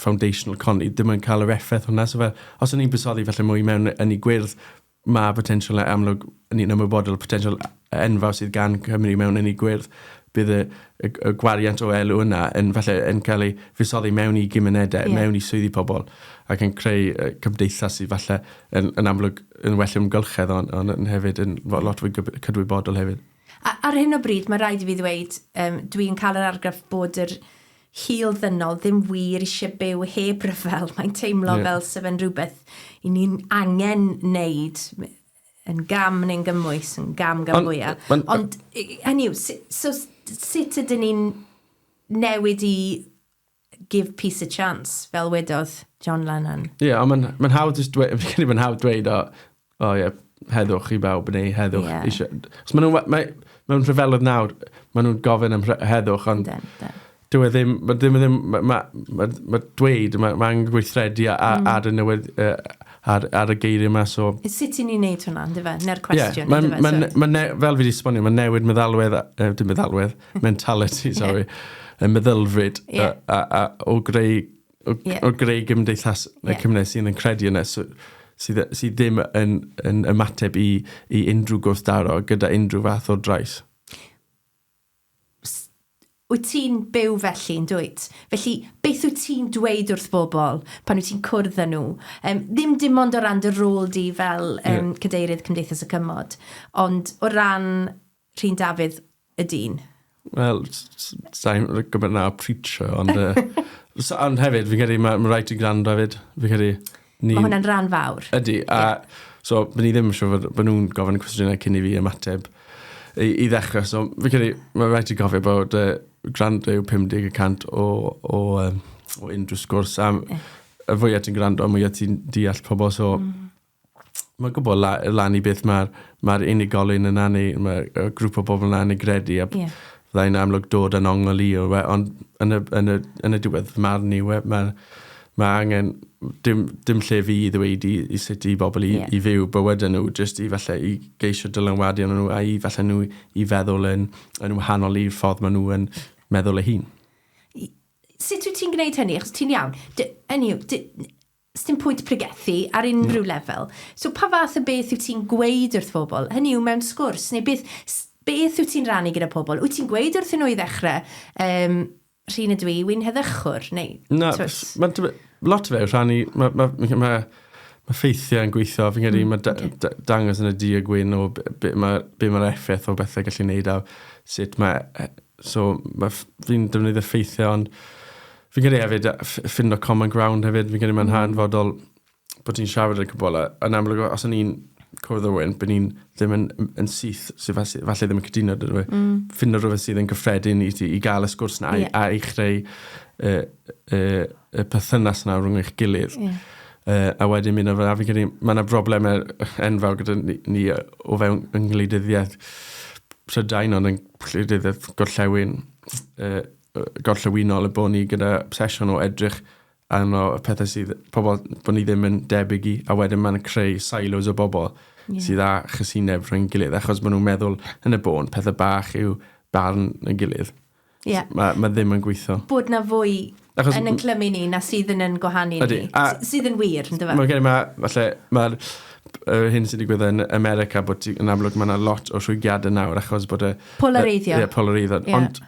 foundational economy, ddim yn cael yr effaith hwnna. So fel, os o'n i'n buddsoddi falle mwy mewn ynni gwyrdd, mae potensial amlwg, ni'n ymwybodol potensial enfawr sydd gan Cymru mewn ynni gwyrdd, bydd y gwariant o elw yna yn falle yn cael ei fuddsoddi mewn i gymunedau, mewn i swyddi pobl, ac yn creu cymdeithas sydd falle yn amlwg yn well ymgylchedd, ond yn hefyd yn lot fwy cydwybodol hefyd. A, ar hyn o bryd, mae rhaid i fi ddweud, dwi'n cael yr argraff bod yr hil ddynol ddim wir eisiau byw heb ryfel. Mae'n teimlo fel sef yn rhywbeth i ni'n angen wneud yn gam neu'n gymwys, yn gam gan fwyaf. Ond, hynny yw, so, sut ydyn ni'n newid i give peace a chance, fel wedodd John Lennon? Ie, yeah, ond mae'n ma hawdd just dweud, fi'n credu mae'n hawdd dweud, o ie, heddwch i bawb neu heddwch eisiau. Os maen nhw, mewn rhyfeloedd nawr, maen nhw'n gofyn am heddwch, ond Yndyn, yndyn. dyw e ddim, mae ddim, ddim, ma dweud, ma angen gweithredu ar y newydd, ar y geiriau yma, so. Sut i ni'n neud hwnna, ynddo fe? Na'r cwestiwn, ynddo fe? Ma fel fi wedi esbonio, mae'n newid meddalwedd, dim meddalwedd, mentality, sorry, y meddylfryd o greu gymdeithas y cymuned sydd yn credu yna, so, sydd ddim yn ymateb i unrhyw gwrthdaro gyda unrhyw fath o drais. Wyt ti'n byw felly yn dwyt? Felly, beth wyt ti'n dweud wrth bobl pan wyt ti'n cwrdd â nhw? Ddim dim ond o ran dy rôl di fel cadeirydd Cymdeithas y Cymod, ond o ran Rhun Dafydd y dyn. Wel, sa'n gwybod na preacher, ond, so, ond hefyd, fi'n credu mae ma rhaid i gwrando hefyd. Fi'n credu. Ni, Mae hwnna'n rhan fawr. Ydy, a so, bydd ni ddim yn siŵr fod nhw'n gofyn y cwestiynau cyn i fi ymateb i ddechrau. So, fi'n credu, mae rhaid i gofio bod gwrando yw 50% o unrhyw sgwrs. A y fwyaf ti'n gwrando, y mwyaf ti'n deall pobl. So, mae'n gwybod lan i beth mae'r ma unigolyn yna neu mae'r grŵp o bobl yna yn ei gredu. A fyddai'n amlwg dod yn ongl i, ond yn y diwedd fy marn i, mae angen dim lle fi i ddweud i sut i bobl i fyw bywydau nhw, jyst i falle i geisio dylanwadu arnyn nhw a i falle nhw i feddwl yn wahanol i'r ffordd maen nhw yn meddwl eu hun. Sut wyt ti'n gwneud hynny? Achos ti'n iawn. Hynny yw, dim pwynt pregethu ar unrhyw lefel. So pa fath o beth wyt ti'n gweud wrth bobl? Hynny yw mewn sgwrs, neu beth wyt ti'n rannu gyda pobl? Wyt ti'n gweud wrthyn nhw i ddechrau, "Rhun ydw i, wy'n heddychwr," neu Na, mae lot o fe yw rhannu, ma ffeithiau yn gweithio, fi'n credu mae dangos yn y du a gwyn o be mae'r effaith o bethau gallu neud a sut mae, so fi'n defnyddio ffeithiau, ond fi'n credu hefyd ffindo common ground hefyd, fi'n credu mae'n hanfodol bod ti'n siarad yn cwbl, a yn amlwg os o'n i'n cwrdd â rhywun, bod ni'n ddim yn syth, sydd falle ddim yn cytuno gyda rhywun, ffindo rhywbeth sydd yn gyffredin i ti, i gael y sgwrs na a i chreu y perthynas na rhwng eich gilydd. A wedyn mynd o fel, fi'n credu mae yna broblemau enfawr gyda ni o fewn yng ngwleidyddiaeth Prydain, ond yn gwleidyddiaeth gorllewin, gorllewinol, y bod ni gyda obsesiwn o edrych arno y pethau sydd, pobl bod ni ddim yn debyg i, a wedyn mae'n creu silos o bobl sydd â chysineb rhwng gilydd, achos maen nhw'n meddwl yn y bôn, pethau bach yw barn y gilydd. Mae ddim yn gweithio. Bod na fwy yn yn clymu ni na sydd yn gwahanu ni. Sydd yn wir, ynddo fe? Mae gen i ma, falle, mae'r hyn sydd wedi digwydd yn America, bod yn amlwg mae yna lot o rhwygiadau nawr, achos bod y Polareiddio. Ie, polareiddio. Ond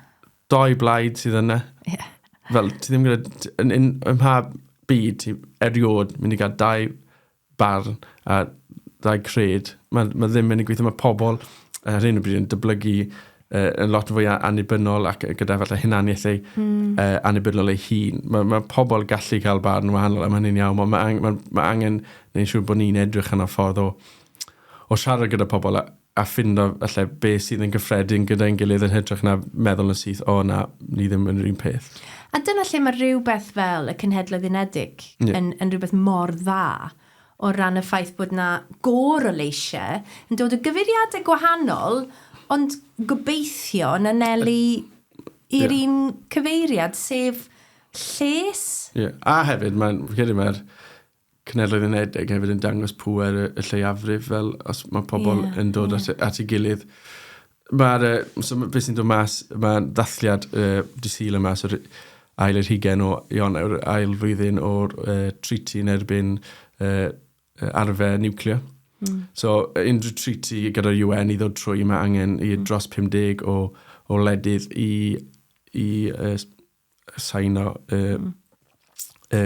doi blaid sydd yna. Fel, ti ddim gyda, yn mha byd ti eriod mynd i gael dau barn a dau cred. Mae ddim mynd i gweithio. Mae pobl ar hyn o bryd yn dyblygu yn lot fwy annibynnol ac gyda falle hunaniaeth ei annibynnol ei hun. Mae pobl gallu cael barn wahanol a mae hynny'n iawn, ond mae angen gwneud siŵr bod ni'n edrych yn y ffordd o siarad gyda pobl a ffindo falle be sydd yn gyffredin gyda'n gilydd yn hytrach na meddwl yn syth, "O na, ni ddim yn yr un peth." A dyna lle mae rhywbeth fel y Cenhedloedd Unedig yn rhywbeth mor dda o ran y ffaith bod na gôr o leisiau yn dod o gyfeiriadau gwahanol, ond gobeithio yn anelu i'r un cyfeiriad, sef Lles. Ie. Yeah. A hefyd, mae'n, fi'n credu mae'r Cenhedloedd Unedig hefyd yn dangos pŵer y, y lleiafrif, fel os mae pobl yeah, yn dod yeah. at, at ei gilydd. Mae'r, so beth sy'n dod mas, mae'n ddathliad dydd Sul yma, so'r ail yr hugen o Ionawr, ail flwyddyn o'r treaty yn erbyn arfer niwclear. So, unrhyw treaty gyda'r UN i ddod trwy, mae angen i dros 50 o, o wledydd i, i saino y, y,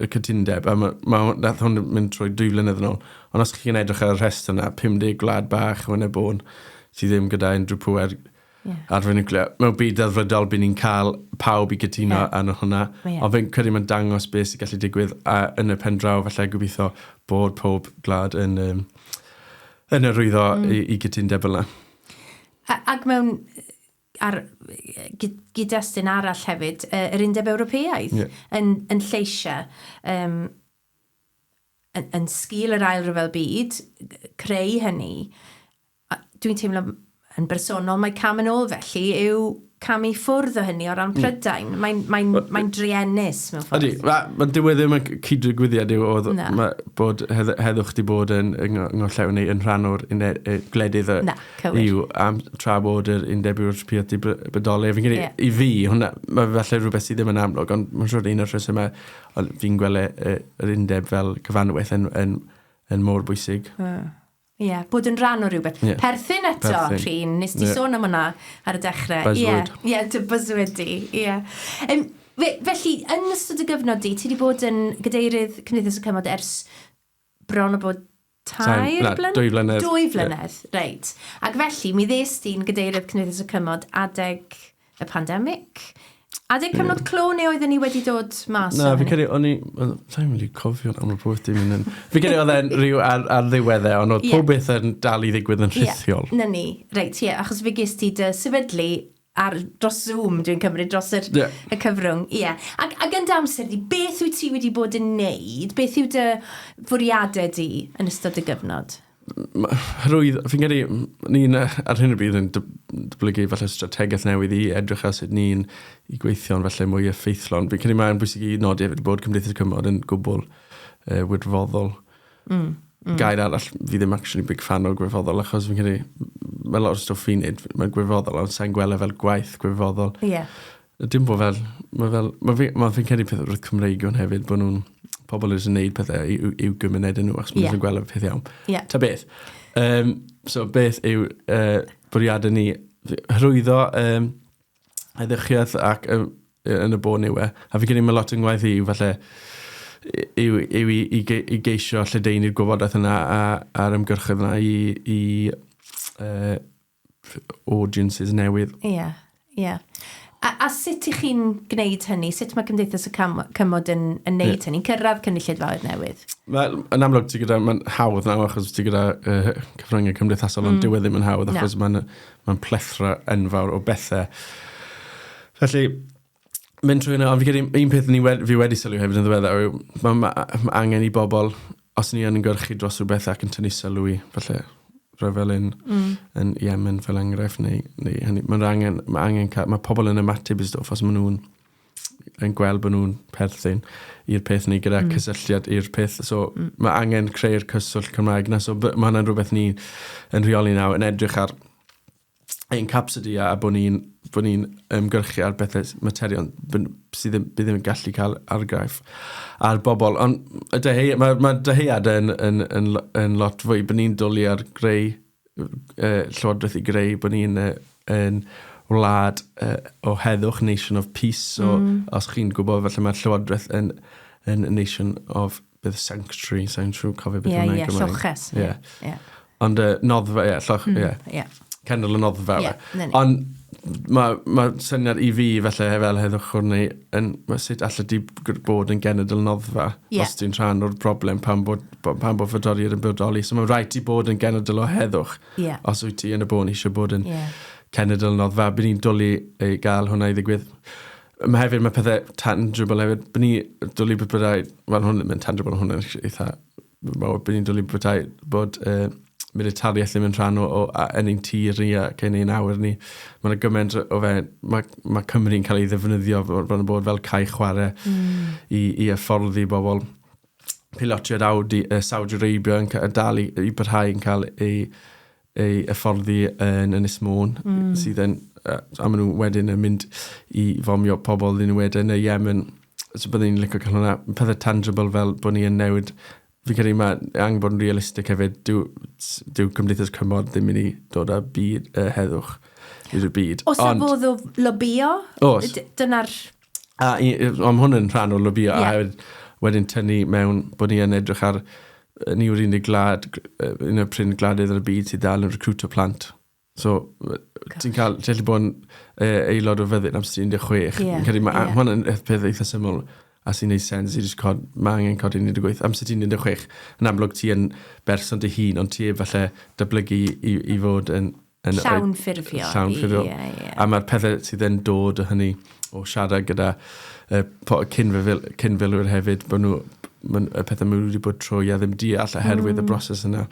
y cytundeb. A mae, ma, nath hwn mynd trwy 2 flynedd yn ôl. Ond os chi'n edrych ar y rhestr yna, 50 gwlad bach yn y bôn sydd ddim gyda unrhyw pŵer yeah. arfer niwclear. Mewn byd delfrydol, bydd ni'n cael pawb i gytuno yeah. arno hwnna. Yeah. Ond fi'n credu mae'n dangos beth sy'n gallu digwydd a yn y pen draw, falle gobeithio bod pob gwlad yn, um, yn arwyddo i, i gytundeb fel yna. Ac mewn ar gyd-destun arall hefyd, yr Undeb Ewropeaidd yeah. yn, yn lleisiau, um, yn, yn sgil yr Ail Ryfel Byd, creu hynny, dwi'n teimlo yn bersonol mae cam yn ôl felly yw camu ffwrdd o hynny o ran Prydain. Mae'n mae, mae druenus mewn ffordd. Ydy, mae dyw e ddim yn cyd-ddigwyddiad yw oedd ma, bod hedd, heddwch di bod yn, yng Ngorllewin neu yn rhan o'r gwledydd y Na, cywir. EU am tra bod yr Undeb Ewropeaidd di bodoli. Fi'n credu, yeah. i fi, hwnna, mae falle rhywbeth sydd ddim yn amlwg, ond mae'n siŵr un o'r rhesymau fi'n gweld yr undeb fel cyfanwaith yn, yn, yn mor bwysig. Ie, yeah, bod yn rhan o rhywbeth. Yeah. Perthyn eto, Perthyn. Rhun, nes ti yeah. sôn am hwnna ar y dechrau. Buzzword. Ie, yeah, dy buzzword di, ie. Yeah. Um, felly, yn ystod y gyfnod di, ti wedi bod yn gadeirydd Cymdeithas y Cymod ers bron o bod 3 blynedd? 2 flynedd. 2 flynedd, yeah. Reit. Ac felly, mi ddes di'n gadeirydd Cymdeithas y Cymod adeg y pandemig. Adeg cyfnod yeah. clo neu oedden ni wedi dod mas? Na, fi credu, o'n i... Sa'n mynd i cofio am y pwyth dim yn... Fi credu oedd e'n rhyw ar, ar ddiwedd e, ond oedd yeah. pob beth yn dal i ddigwydd yn rhithiol. Yeah. Na ni, reit, ie, yeah, achos fe ges ti dy sefydlu ar, dros Zoom, dwi'n cymryd, dros yr, yeah. y cyfrwng. Ie. Yeah. Ac, ac yn dy amser di, beth wyt ti wedi bod yn neud? Beth yw dy fwriadau di yn ystod y gyfnod? Hyrwydd, fi'n credu, ni'n ar hyn o bryd yn datblygu falle strategaeth newydd i edrych ar sut ni'n i gweithio'n falle mwy effeithlon. Fi'n credu mae'n bwysig i nodi hefyd bod Cymdeithas y Cymod yn gwbl wirfoddol. Gair arall, fi ddim actually big fan o gwirfoddol, achos fi'n credu, mae lot o stwff fi'n neud, mae'n gwirfoddol, ond sa'n gweld e fel gwaith gwirfoddol. Ie. Dim bod fel, mae fel, mae fi, ma fi'n credu peth wrth Cymreig hwn hefyd, bod nhw'n, pobl yn gwneud pethau i'w, i'w gymuned nhw, achos maen nhw'n gweld y peth iawn. Yeah. Ta beth. So beth yw bwriadau ni, hyrwyddo heddychiaeth ac yn y bôn yw e. A fi'n credu mae lot yn gwaith i yw falle yw, yw i, i, i geisio lledaenu'r gwybodaeth yna a'r ymgyrchoedd yna i, i audiences newydd. Ie, ie. A, a sut ych chi'n gwneud hynny? Sut mae Cymdeithas y Cymod yn, yn neud yeah. hynny? Cyrraedd cynulleidfaoedd newydd? Wel, yn amlwg, ti gyda, mae'n hawdd nawr achos ti gyda cyfryngau cymdeithasol, ond dyw e ddim yn hawdd achos mae'n ma plethra enfawr o bethau. Felly, mynd trwy hynna, ond fi credu un peth ni wedi, fi wedi sylwi hefyd yn ddiweddar yw mae ma, ma angen i bobl, os ni yn ymgyrchu dros rhywbeth ac yn tynnu sylw i, falle rhyfel yn, yn Yemen fel enghraifft, neu, neu hynny, mae'n angen, mae angen cael, mae pobl yn ymateb i stwff os maen nhw'n yn gweld bod nhw'n perthyn i'r peth neu gyda cysylltiad i'r peth. So mae angen creu'r cyswllt Cymraeg na. So mae hwnna'n rhywbeth ni yn rheoli nawr, yn edrych ar ein capacity a bod ni'n bod ni'n ymgyrchu ar bethau materion sydd ddim, bydd ddim yn gallu cael argraff ar bobl. Ond y deheu, mae, mae dyhead yn, yn, yn, yn lot fwy, bod ni'n dwlu ar greu llywodraeth i greu, bod ni'n yn wlad o heddwch, nation of peace. So os chi'n gwybod, falle mae'r llywodraeth yn, yn nation of beth sanctuary, sa'n siŵr cofio beth hwnna'n Ie, Gymraeg. lloches. Ie. Ie. Ond noddfa, ie, lloch, ie. Ie. Cenedl y noddfa. Ie, yeah, na ni. Ond mae ma syniad i fi falle fel heddwchwr neu yn, ma sut allet ti bod yn genedl noddfa Ie. os ti'n rhan o'r broblem pan bod, pan bod fodoriaid yn bodoli. So mae'n rhaid ti bod yn genedl o heddwch Ie. os wyt ti yn y bôn eisiau bod yn Ie. cenedl noddfa. Bydd ni'n dwlu i gael hwnna i ddigwydd. Mae hefyd, mae pethau tangible hefyd. Bydd ni dwlu bod byddai, wel hwn ddim yn tangible, hwn yn eitha mawr, bydd ni'n dwlu byddai bod militariaeth ddim yn rhan o, o a, yn ein tir ni ac yn ein awyr ni. Mae yna gymaint o fe, mae, mae Cymru'n cael ei ddefnyddio bron o bod fel cae chwarae mm. i, i hyfforddi bobl. Pilotiaid Audi, uh, Saudi Arabia yn dal i, i barhau yn cael ei, ei hyfforddi yn Ynys Môn, mm. sydd yn, uh, a maen nhw wedyn yn mynd i fomio pobl ddyn nhw wedyn yn y Yemen. So byddwn ni'n licio cael hwnna. Pethau tangible fel bod ni yn newid fi'n credu mae angen bod yn realistig hefyd. Dyw, dyw Cymdeithas Cymod ddim mynd i dod â byd, uh, heddwch i'r byd. Os yna fodd o lobio? Oes. Dyna'r... A i, ond hwn yn rhan o lobio, yeah. a hefyd wedyn tynnu mewn bod ni yn edrych ar ni yw'r unig glad, un o'r prin gwledydd ar y byd sydd dal yn recrwtio plant. So, ti'n cael, ti'n gallu bod yn aelod o fyddin am sy'n 16. Yeah, credu, mae yeah. hwn yn peth eitha syml a sy'n neud sens i just cod, mae angen codi 18. Am sy'n 16, yn amlwg ti yn berson dy hun, ond ti falle datblygu i, i fod yn... yn llawn ffurfio. Llawn ffurfio. Yeah, yeah. A mae'r pethau sydd yn dod o hynny o siarad gyda uh, cyn-filwyr hefyd, bod nhw, y pethau maen nhw wedi bod trwy a ddim deall oherwydd mm. y broses yna.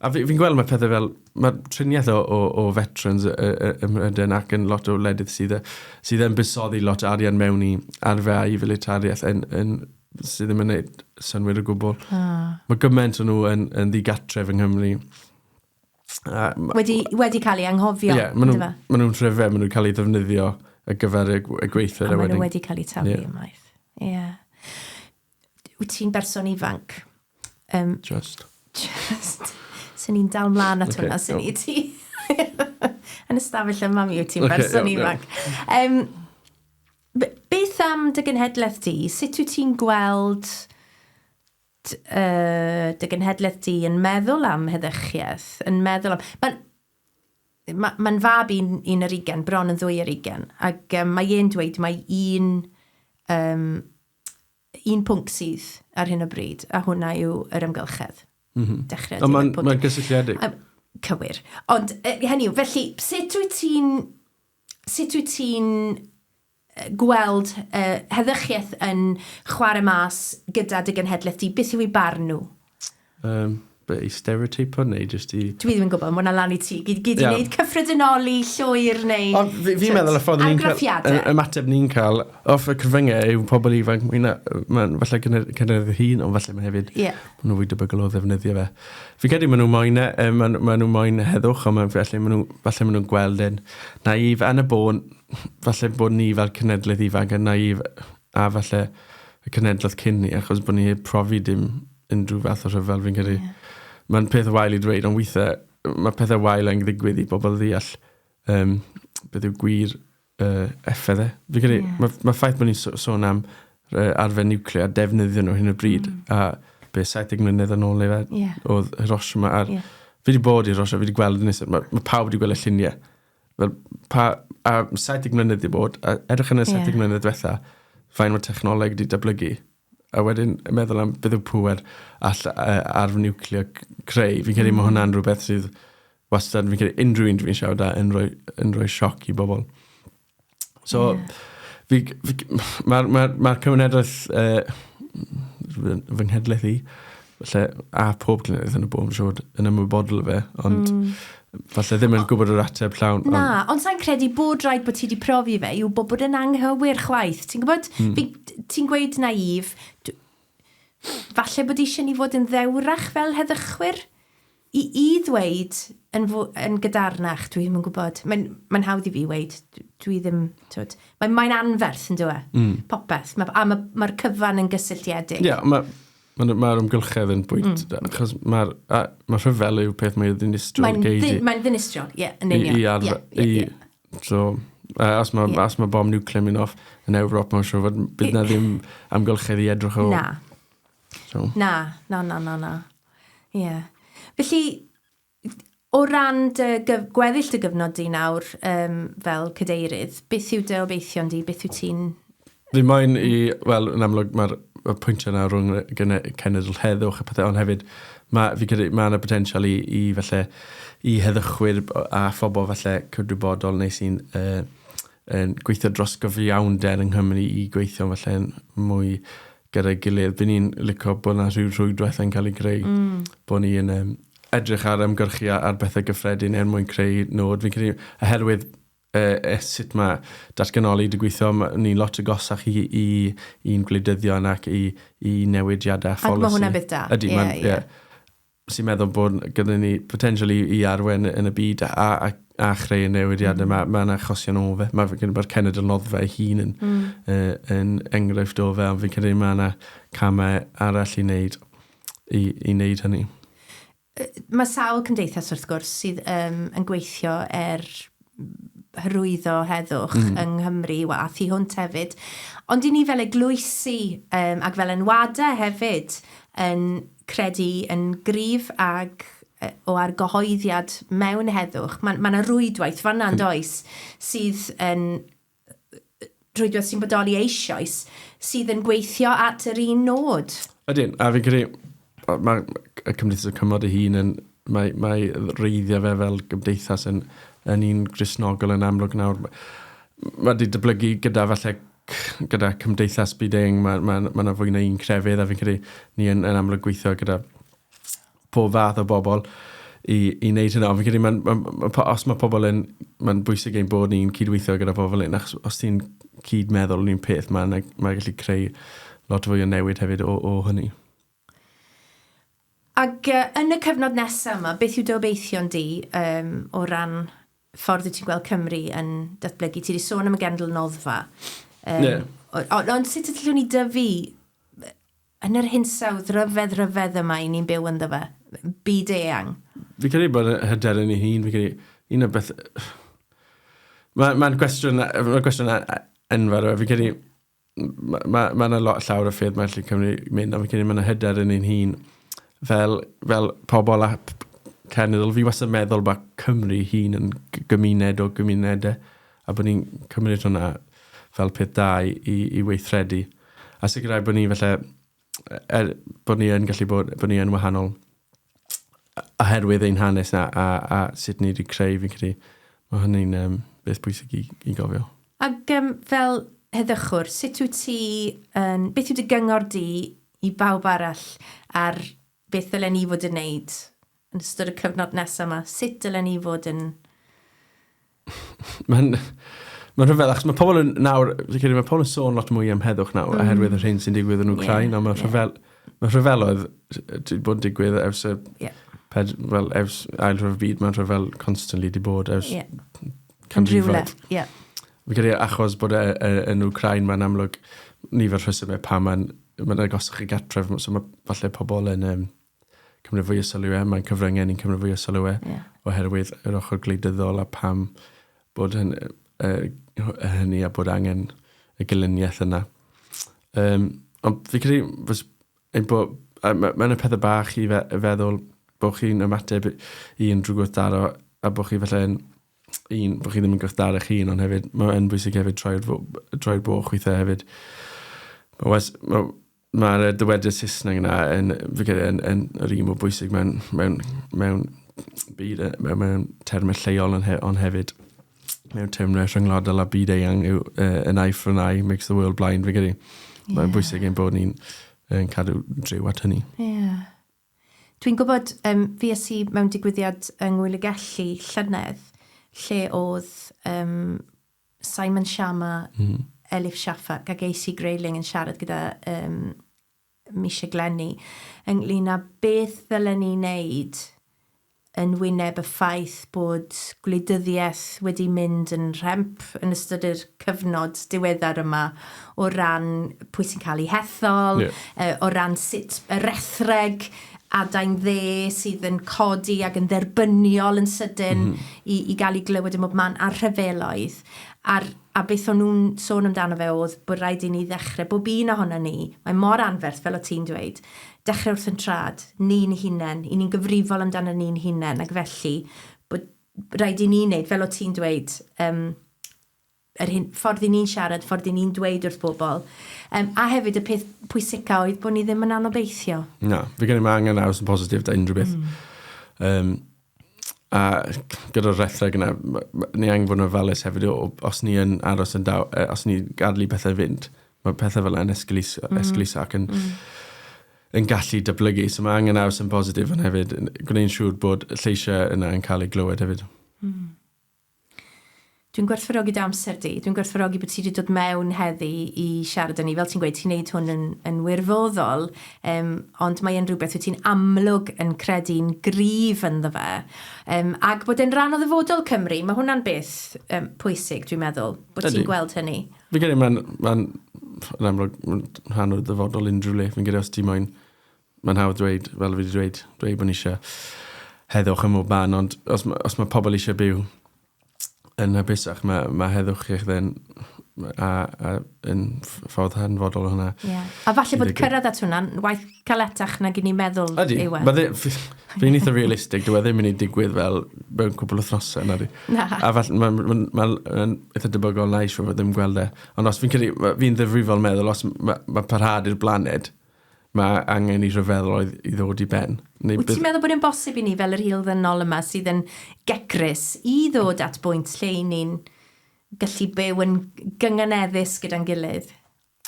A fi'n fi gweld mae pethau fel, mae triniaeth o, o, o veterans ym Mhrydain ac yn lot o wledydd sydd, sydd yn buddsoddi lot o arian mewn i arfau i filitariaeth yn, yn, sydd ddim yn gwneud synnwyr o gwbl. Ah. Mae gymaint o nhw yn, yn ddigatref yng Nghymru. A, wedi, wedi cael ei anghofio. Ie, yeah, maen nhw'n ma nhw rhyfedd, maen nhw'n cael ei ddefnyddio ar gyfer y, y gweithwyr. A maen nhw wedi cael eu taflu yeah. ymaith. Ie. Yeah. Wyt ti'n berson ifanc? Um, just. Just. Sy'n ni'n dal mlaen at okay, hwnna, sy'n ni ti. Yn ystafell yma mi wyt ti'n okay, berson ifanc. Um, beth am dy genhedlaeth di? Sut wyt ti'n gweld uh, dy genhedlaeth di yn meddwl am heddychiaeth? Yn meddwl am... Mae'n ma, ma fab un, un ar ugen, bron yn ddwy ar ugen, ac um, mae e'n dweud mae un um, un pwnc sydd ar hyn o bryd, a hwnna yw yr amgylchedd. Mm -hmm. Dechrau. Ond mae'n ma gysylltiedig. Um, cywir. Ond hynny yw, felly, sut wyt ti'n sut wyt ti'n gweld uh, heddychiaeth yn chwarae mas gyda dy genhedlaeth di? Beth yw ei barn nhw? Um, be, i stereotypo neu jyst i... Dwi ddim yn gwybod, mae hwnna lan i ti. Gyd, gyd i yeah. wneud cyffredinoli llwyr neu... Ond fi'n fi meddwl y ffordd ni'n cael... Ymateb ni'n cael off y cyfryngau yw pobl ifanc, mae'n falle cynnydd hun, ond falle mae hefyd, yeah. maen nhw fwy debygol o ddefnyddio fe. Fi'n credu maen nhw moyn, e, maen, maen nhw moyn heddwch, ond maen, falle maen nhw, falle maen nhw'n gweld yn naif, yn y bôn, falle bod ni fel cenedlaeth ifanc yn naif, a falle y cenedlaeth cyn ni, achos bod ni heb profi dim unrhyw fath o rhyfel, fi'n credu. Yeah. Mae'n peth wael i dweud, ond weithiau mae pethau wael yn ddigwydd i bobl ddeall um, beth yw gwir uh, effaith e. Fi'n credu, yeah. mae ma ffaith bod ni'n sôn am uh, arfer niwclear a defnyddio nhw hyn o bryd, mm. a be 70 mlynedd yn ôl neu fe, yeah. oedd Hiroshima a'r... Yeah. Fi wedi bod i Hiroshima, fi wedi gweld yn mae ma pawb wedi gweld y lluniau. Fel, pa, a 70 mlynedd wedi bod, a edrych yn y 70 yeah. mlynedd diwetha, fain mae technoleg wedi datblygu a wedyn meddwl am beth yw pŵer all arf niwclear creu. Fi'n credu mm. mae hwnna'n rhywbeth sydd wastad, fi'n credu unrhyw un dwi'n siarad â yn rhoi, yn rhoi sioc i bobl. So, yeah. fi, fi, mae'r ma, ma, ma cymunedau, uh, fy nghenhedlaeth i, falle, a pob cenedlaeth yn y bôn, siŵr, yn ymwybodol o fe, ond mm. falle ddim yn gwybod yr ateb llawn. Na, ond, ond sa'n credu bod rhaid bod ti wedi profi fe yw bod bod yn anghywir chwaith. Ti'n gwybod, mm. ti'n gweud naif, falle bod eisiau ni fod yn ddewrach fel heddychwyr i, i ddweud yn, yn gadarnach, dwi ddim yn gwybod. Mae'n mae hawdd i fi weud, dwi ddim, twyd, mae'n mae anferth yn dweud, mm. popeth. Ma, a mae'r ma, cyfan yn gysylltiedig. Ie, yeah, mae'r ma, ma amgylchedd yn bwynt, mm. achos mae'r ma rhyfel yw peth mae'n ddinistriol mae'n geidi. Mae'n ddinistriol, ie, yn union. I, i, arfer, yeah, yeah, yeah. So, uh, os mae yeah. ma bom niwclear mynd off yn Ewrop, mae'n siŵr fod bydd na ddim amgylchedd i edrych o. Na. So. Na, na, na, na, na. Ie. Yeah. Felly, o ran dy gyf gweddill dy gyfnod di nawr um, fel cadeirydd, beth yw dy obeithion di? Beth yw ti'n... Fi moyn i, wel, yn amlwg mae'r y pwyntiau yna rhwng cenedl heddwch a pethau, ond hefyd mae, fi credu, mae yna potensial i, i falle, i heddychwyr a phobl falle cydwybodol neu sy'n uh, yn gweithio dros gyfiawnder yng Nghymru i gweithio falle mwy gyda'i gilydd. By ni'n licio bod yna rhyw rhwydwaith yn cael ei greu, mm. bod ni yn um, edrych ar ymgyrchu ar bethau gyffredin er mwyn creu nod. Fi'n credu, oherwydd sut mae datganoli wedi gweithio, ni'n lot agosach i, i, i'n gwleidyddion ac i, i newidiadau a pholisi. Ac mae hwnna'n beth da. Ydy, yeah, yeah. Yeah. Sy'n meddwl bod gyda ni potensial i, i arwen yn y byd a, a, a chreu y newidiadau. Mm. Mae'n ma achosion o fe. Mae'r ma cenedl noddfa ei hun yn, yn enghraifft o fe, ond fi'n credu mae yna camau arall i wneud, i, i wneud hynny. Mae sawl cymdeithas wrth gwrs sydd um, yn gweithio er hyrwyddo heddwch yng Nghymru a thu hwnt hefyd. Ond i ni fel eglwysi um, ac fel enwadau hefyd yn credu yn gryf ag o argyhoeddiad mewn heddwch. Mae yna ma rwydwaith fanna yn does sydd yn rhwydwaith sy'n bodoli eisoes sydd yn gweithio at yr un nod. Ydyn, a fi'n credu mae y Cymdeithas y Cymod ei hun yn, mae, mae reiddiau fe fel gymdeithas yn, yn un Gristnogol yn amlwg nawr. Mae wedi dyblygu gyda falle gyda cymdeithas byd-eang, mae ma, ma yna fwy na un crefydd a fi'n credu ni yn, yn amlwg gweithio gyda pob fath o bobl i, i wneud hynna. Ond fi'n credu, ma, ma, ma, os mae pobl yn, mae'n bwysig ein bod ni'n cydweithio gyda pobl hyn, achos os ti'n cyd-meddwl yn un peth, mae'n mae gallu creu lot fwy o newid hefyd o, o hynny. Ac uh, yn y cyfnod nesaf yma, beth yw dy obeithion di um, o ran ffordd wyt ti'n gweld Cymru yn datblygu? Ti wedi sôn am y gendl noddfa. Um, yeah. Ond on, sut ydych ni dyfu yn yr hinsawdd ryfedd ryfedd yma i ni'n byw ynddo fe? Byd eang. Fi credu bod hyder yn ei hun, fi credu, un o'r beth... Mae'n ma gwestiwn, ma gwestiwn enfawr, fi credu, mae ma, ma yna lot llawer o ffyrdd mae allu Cymru mynd, ond fi'n credu mae yna hyder yn ein hun fel, fel pobl a cenedl. Fi wastad yn meddwl bod Cymru hun yn gymuned o gymunedau, a bod ni'n cymryd hwnna fel peth da i, i, i weithredu. A sicrhau bod ni falle, er, bod ni yn gallu bod, bod ni yn wahanol oherwydd ein hanes na a, a sut ni wedi creu, fi'n credu, mae hynny'n um, beth bwysig i, i gofio. Ac um, fel heddychwr, sut wyt ti, um, beth yw dy gyngor di i bawb arall ar beth ddylen ni fod yn neud yn ystod y cyfnod nesaf yma? Sut dylen ni fod yn... Mae'n ma rhyfedd, achos mae pobl yn nawr, fi'n credu mae pobl yn sôn lot mwy am heddwch nawr, mm. oherwydd yr hyn sy'n digwydd yn Wcráin, yeah, ond mae yeah. rhyfel, mae rhyfeloedd wedi bod yn digwydd ers y yeah. ped, well, ers ail rhyfel byd, mae'n rhyfel constantly di bod ers yeah. canrifoedd. Yeah. Fi'n credu achos bod e, e, yn Wcráin, mae'n amlwg nifer rhesymau pam mae'n mae'n agosach i gartref, so mae falle pobl yn um, cymryd fwy o sylw e, mae'n cyfryngau ni'n cymryd fwy o sylw e, yeah. oherwydd yr ochr gwleidyddol a pam bod hyn, hynny a bod angen y gelyniaeth yna. Um, ond fi credu, fys, ein bod, mae'n ma pethau bach i fe, feddwl bod chi'n ymateb i unrhyw gwrthdaro a bod chi falle yn un, bod chi ddim yn gwrthdaro eich hun, ond hefyd, mae'n bwysig hefyd troi'r troi boch weithiau hefyd. Mae'r ma, ma dywediad Saesneg yna yn, fi credu, yn, yn, yr un mor bwysig mewn, mewn, mewn byd, mewn, mewn termau lleol ond, he, ond hefyd mewn termau rhyngwladol a byd eang yw uh, an eye for an eye makes the world blind, fi credu. Yeah. Mae'n bwysig ein bod ni'n yn cadw driw at hynny. Yeah. Dwi'n gwybod, um, fues i mewn digwyddiad yng Ngwyl y Gelli llynedd, lle oedd um, Simon Schama, mm. Elif Shafak ac AC Grayling yn siarad gyda um, Misha Glenny ynglyn â beth ddylen ni wneud yn wyneb y ffaith bod gwleidyddiaeth wedi mynd yn rhemp yn ystod yr cyfnod diweddar yma o ran pwy sy'n cael ei hethol, yeah. o ran sut y rethreg adain dde sydd yn codi ac yn dderbyniol yn sydyn mm -hmm. i, i gael ei glywed ym mhob man, a'r rhyfeloedd. A'r, a beth o'n nhw'n sôn amdano fe oedd bod rhaid i ni ddechrau, bob un ohono ni, mae mor anferth fel o ti'n dweud, dechrau wrth yn trad, ni'n hunain, i ni'n gyfrifol amdano ni'n hunain, ac felly bod rhaid i ni wneud, fel o ti'n dweud, um, yr hyn, ffordd i ni'n siarad, ffordd i ni'n dweud wrth bobl. Um, a hefyd y peth pwysica oedd bod ni ddim yn anobeithio. Na, fi gen i mae angen aros yn positif da unrhyw beth. Mm. Um, a gyda'r rethreg yna, ni angen fod yn ofalus hefyd, os ni yn aros yn daw, os ni gadw i pethau fynd, mae pethau fel yna'n esgeuluso, mm. esgeuluso ac yn mm. yn gallu datblygu. So mae angen aros yn bositif ond hefyd gwneud yn siŵr bod y lleisiau yna yn cael ei glywed hefyd. Dwi'n gwerthfawrogi dy amser di. Dwi'n gwerthfawrogi bod ti wedi dod mewn heddi i siarad â ni. Fel ti'n gweud, ti'n neud hwn yn, yn wirfoddol, um, ond mae e'n rhywbeth wyt ti'n amlwg yn credu'n gryf ynddo fe. Um, ac bod e'n rhan o ddyfodol Cymru, mae hwnna'n beth um, pwysig, dwi'n meddwl, bod ti'n gweld hynny. Fi'n credu mae'n ma yn amlwg ma'n rhan o'r ddyfodol unrhyw le. Fi'n credu os ti moyn, mae'n hawdd dweud, fel fi wedi dweud, dweud bod ni eisiau heddwch ym mhob man, ond os, os mae pobl eisiau byw yn hapusach, mae, mae heddwch i'ch ddyn a, a yn ffordd hanfodol o hwnna. Yeah. A falle bod cyrraedd at hwnna'n waith caletach nag i ni'n meddwl Ydy. yw e. Mae Fi'n eitha realistig, dyw e ddim yn mynd i digwydd fel mewn cwpl o wythnosau, nadi. Na. A falle, mae'n ma, ma, ma eitha debygol na i siŵr fod ddim gweld e. Ond os fi'n credu, fi'n ddifrifol meddwl, os mae ma parhad i'r blaned, mae angen i rhyfeddol i ddod i ben. Neu Wyt ti'n meddwl bod e'n bosib i ni fel yr hil ddynol yma sydd yn gecrus i ddod at bwynt lle i ni'n gallu byw yn gynganeddus gyda'n gilydd?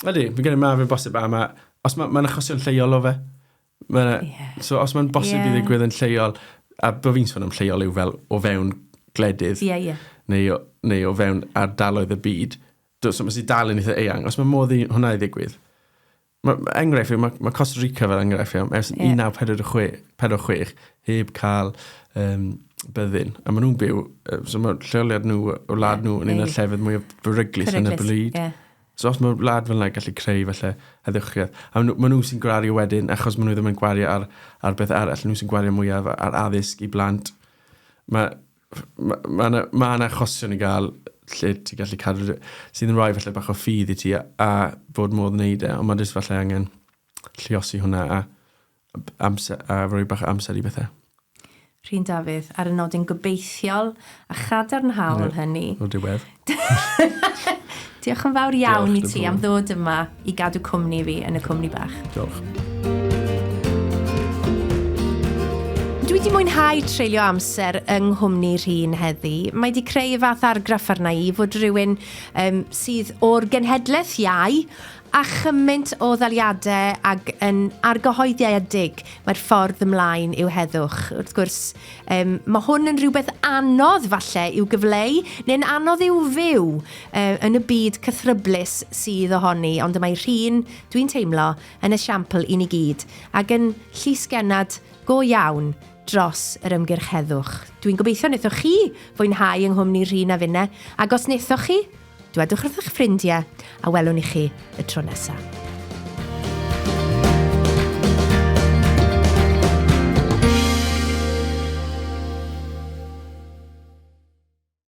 Ydy, fi'n credu mae fe'n bosib a mae, os mae'n ma achosion lleol o fe. Ma, yeah. So os mae'n bosib yeah. i ddigwydd yn lleol, a bod fi'n sôn am lleol yw fel o fewn gledydd, yeah, yeah. Neu, neu o fewn ardaloedd y byd, so mae sy'n dal yn eitha eang. Os mae modd i hwnna i ddigwydd, mae, enghraifft yw, mae, mae Costa Rica fel enghraifft iawn, ers yeah. 1946, heb cael um, byddin. A maen nhw'n byw, so mae lleoliad nhw, o wlad nhw, yn un o'r llefydd mwyaf beryglus yn y byd. Yeah. So os mae wlad fel yna gallu creu falle heddychiaeth, a maen nhw sy'n gwario wedyn, achos maen nhw ddim yn gwario ar, ar beth arall, nhw sy'n gwario mwyaf ar addysg i blant. Mae ma, ma, ma, ma yna achosion i gael lle ti'n gallu cadw, sydd yn rhoi falle bach o ffydd i ti a, a bod modd wneud e, ond mae jyst falle angen lliosi hwnna a, amser, a rhoi bach o amser i bethau. Rhun Dafydd, ar y nodyn gobeithiol a chadarnhaol yeah, hynny. O'r diwedd. Diolch yn fawr iawn Diolch, i ti am ddod yma i gadw cwmni fi yn y cwmni bach. Diolch. Dwi wedi mwynhau treulio amser yng nghwmni Rhun heddi. Mae wedi creu y fath argraff arna i fod rhywun um, sydd o'r genhedlaeth iau A chymaint o ddaliadau ag yn argyhoeddiedig mae'r ffordd ymlaen yw heddwch. Wrth gwrs, um, mae hwn yn rhywbeth anodd falle i'w gyfleu, neu'n anodd i'w fyw uh, yn y byd cythryblus sydd ohoni, ond y mae Rhun, dwi'n teimlo, yn esiampl i ni gyd, ac yn llysgennad go iawn dros yr ymgyrch heddwch. Dwi'n gobeithio wnaethoch chi fwynhau yng nghwmni Rhun a finne, ac os wnaethoch chi, Dwedwch wrth eich ffrindiau a welwn i chi y tro nesaf.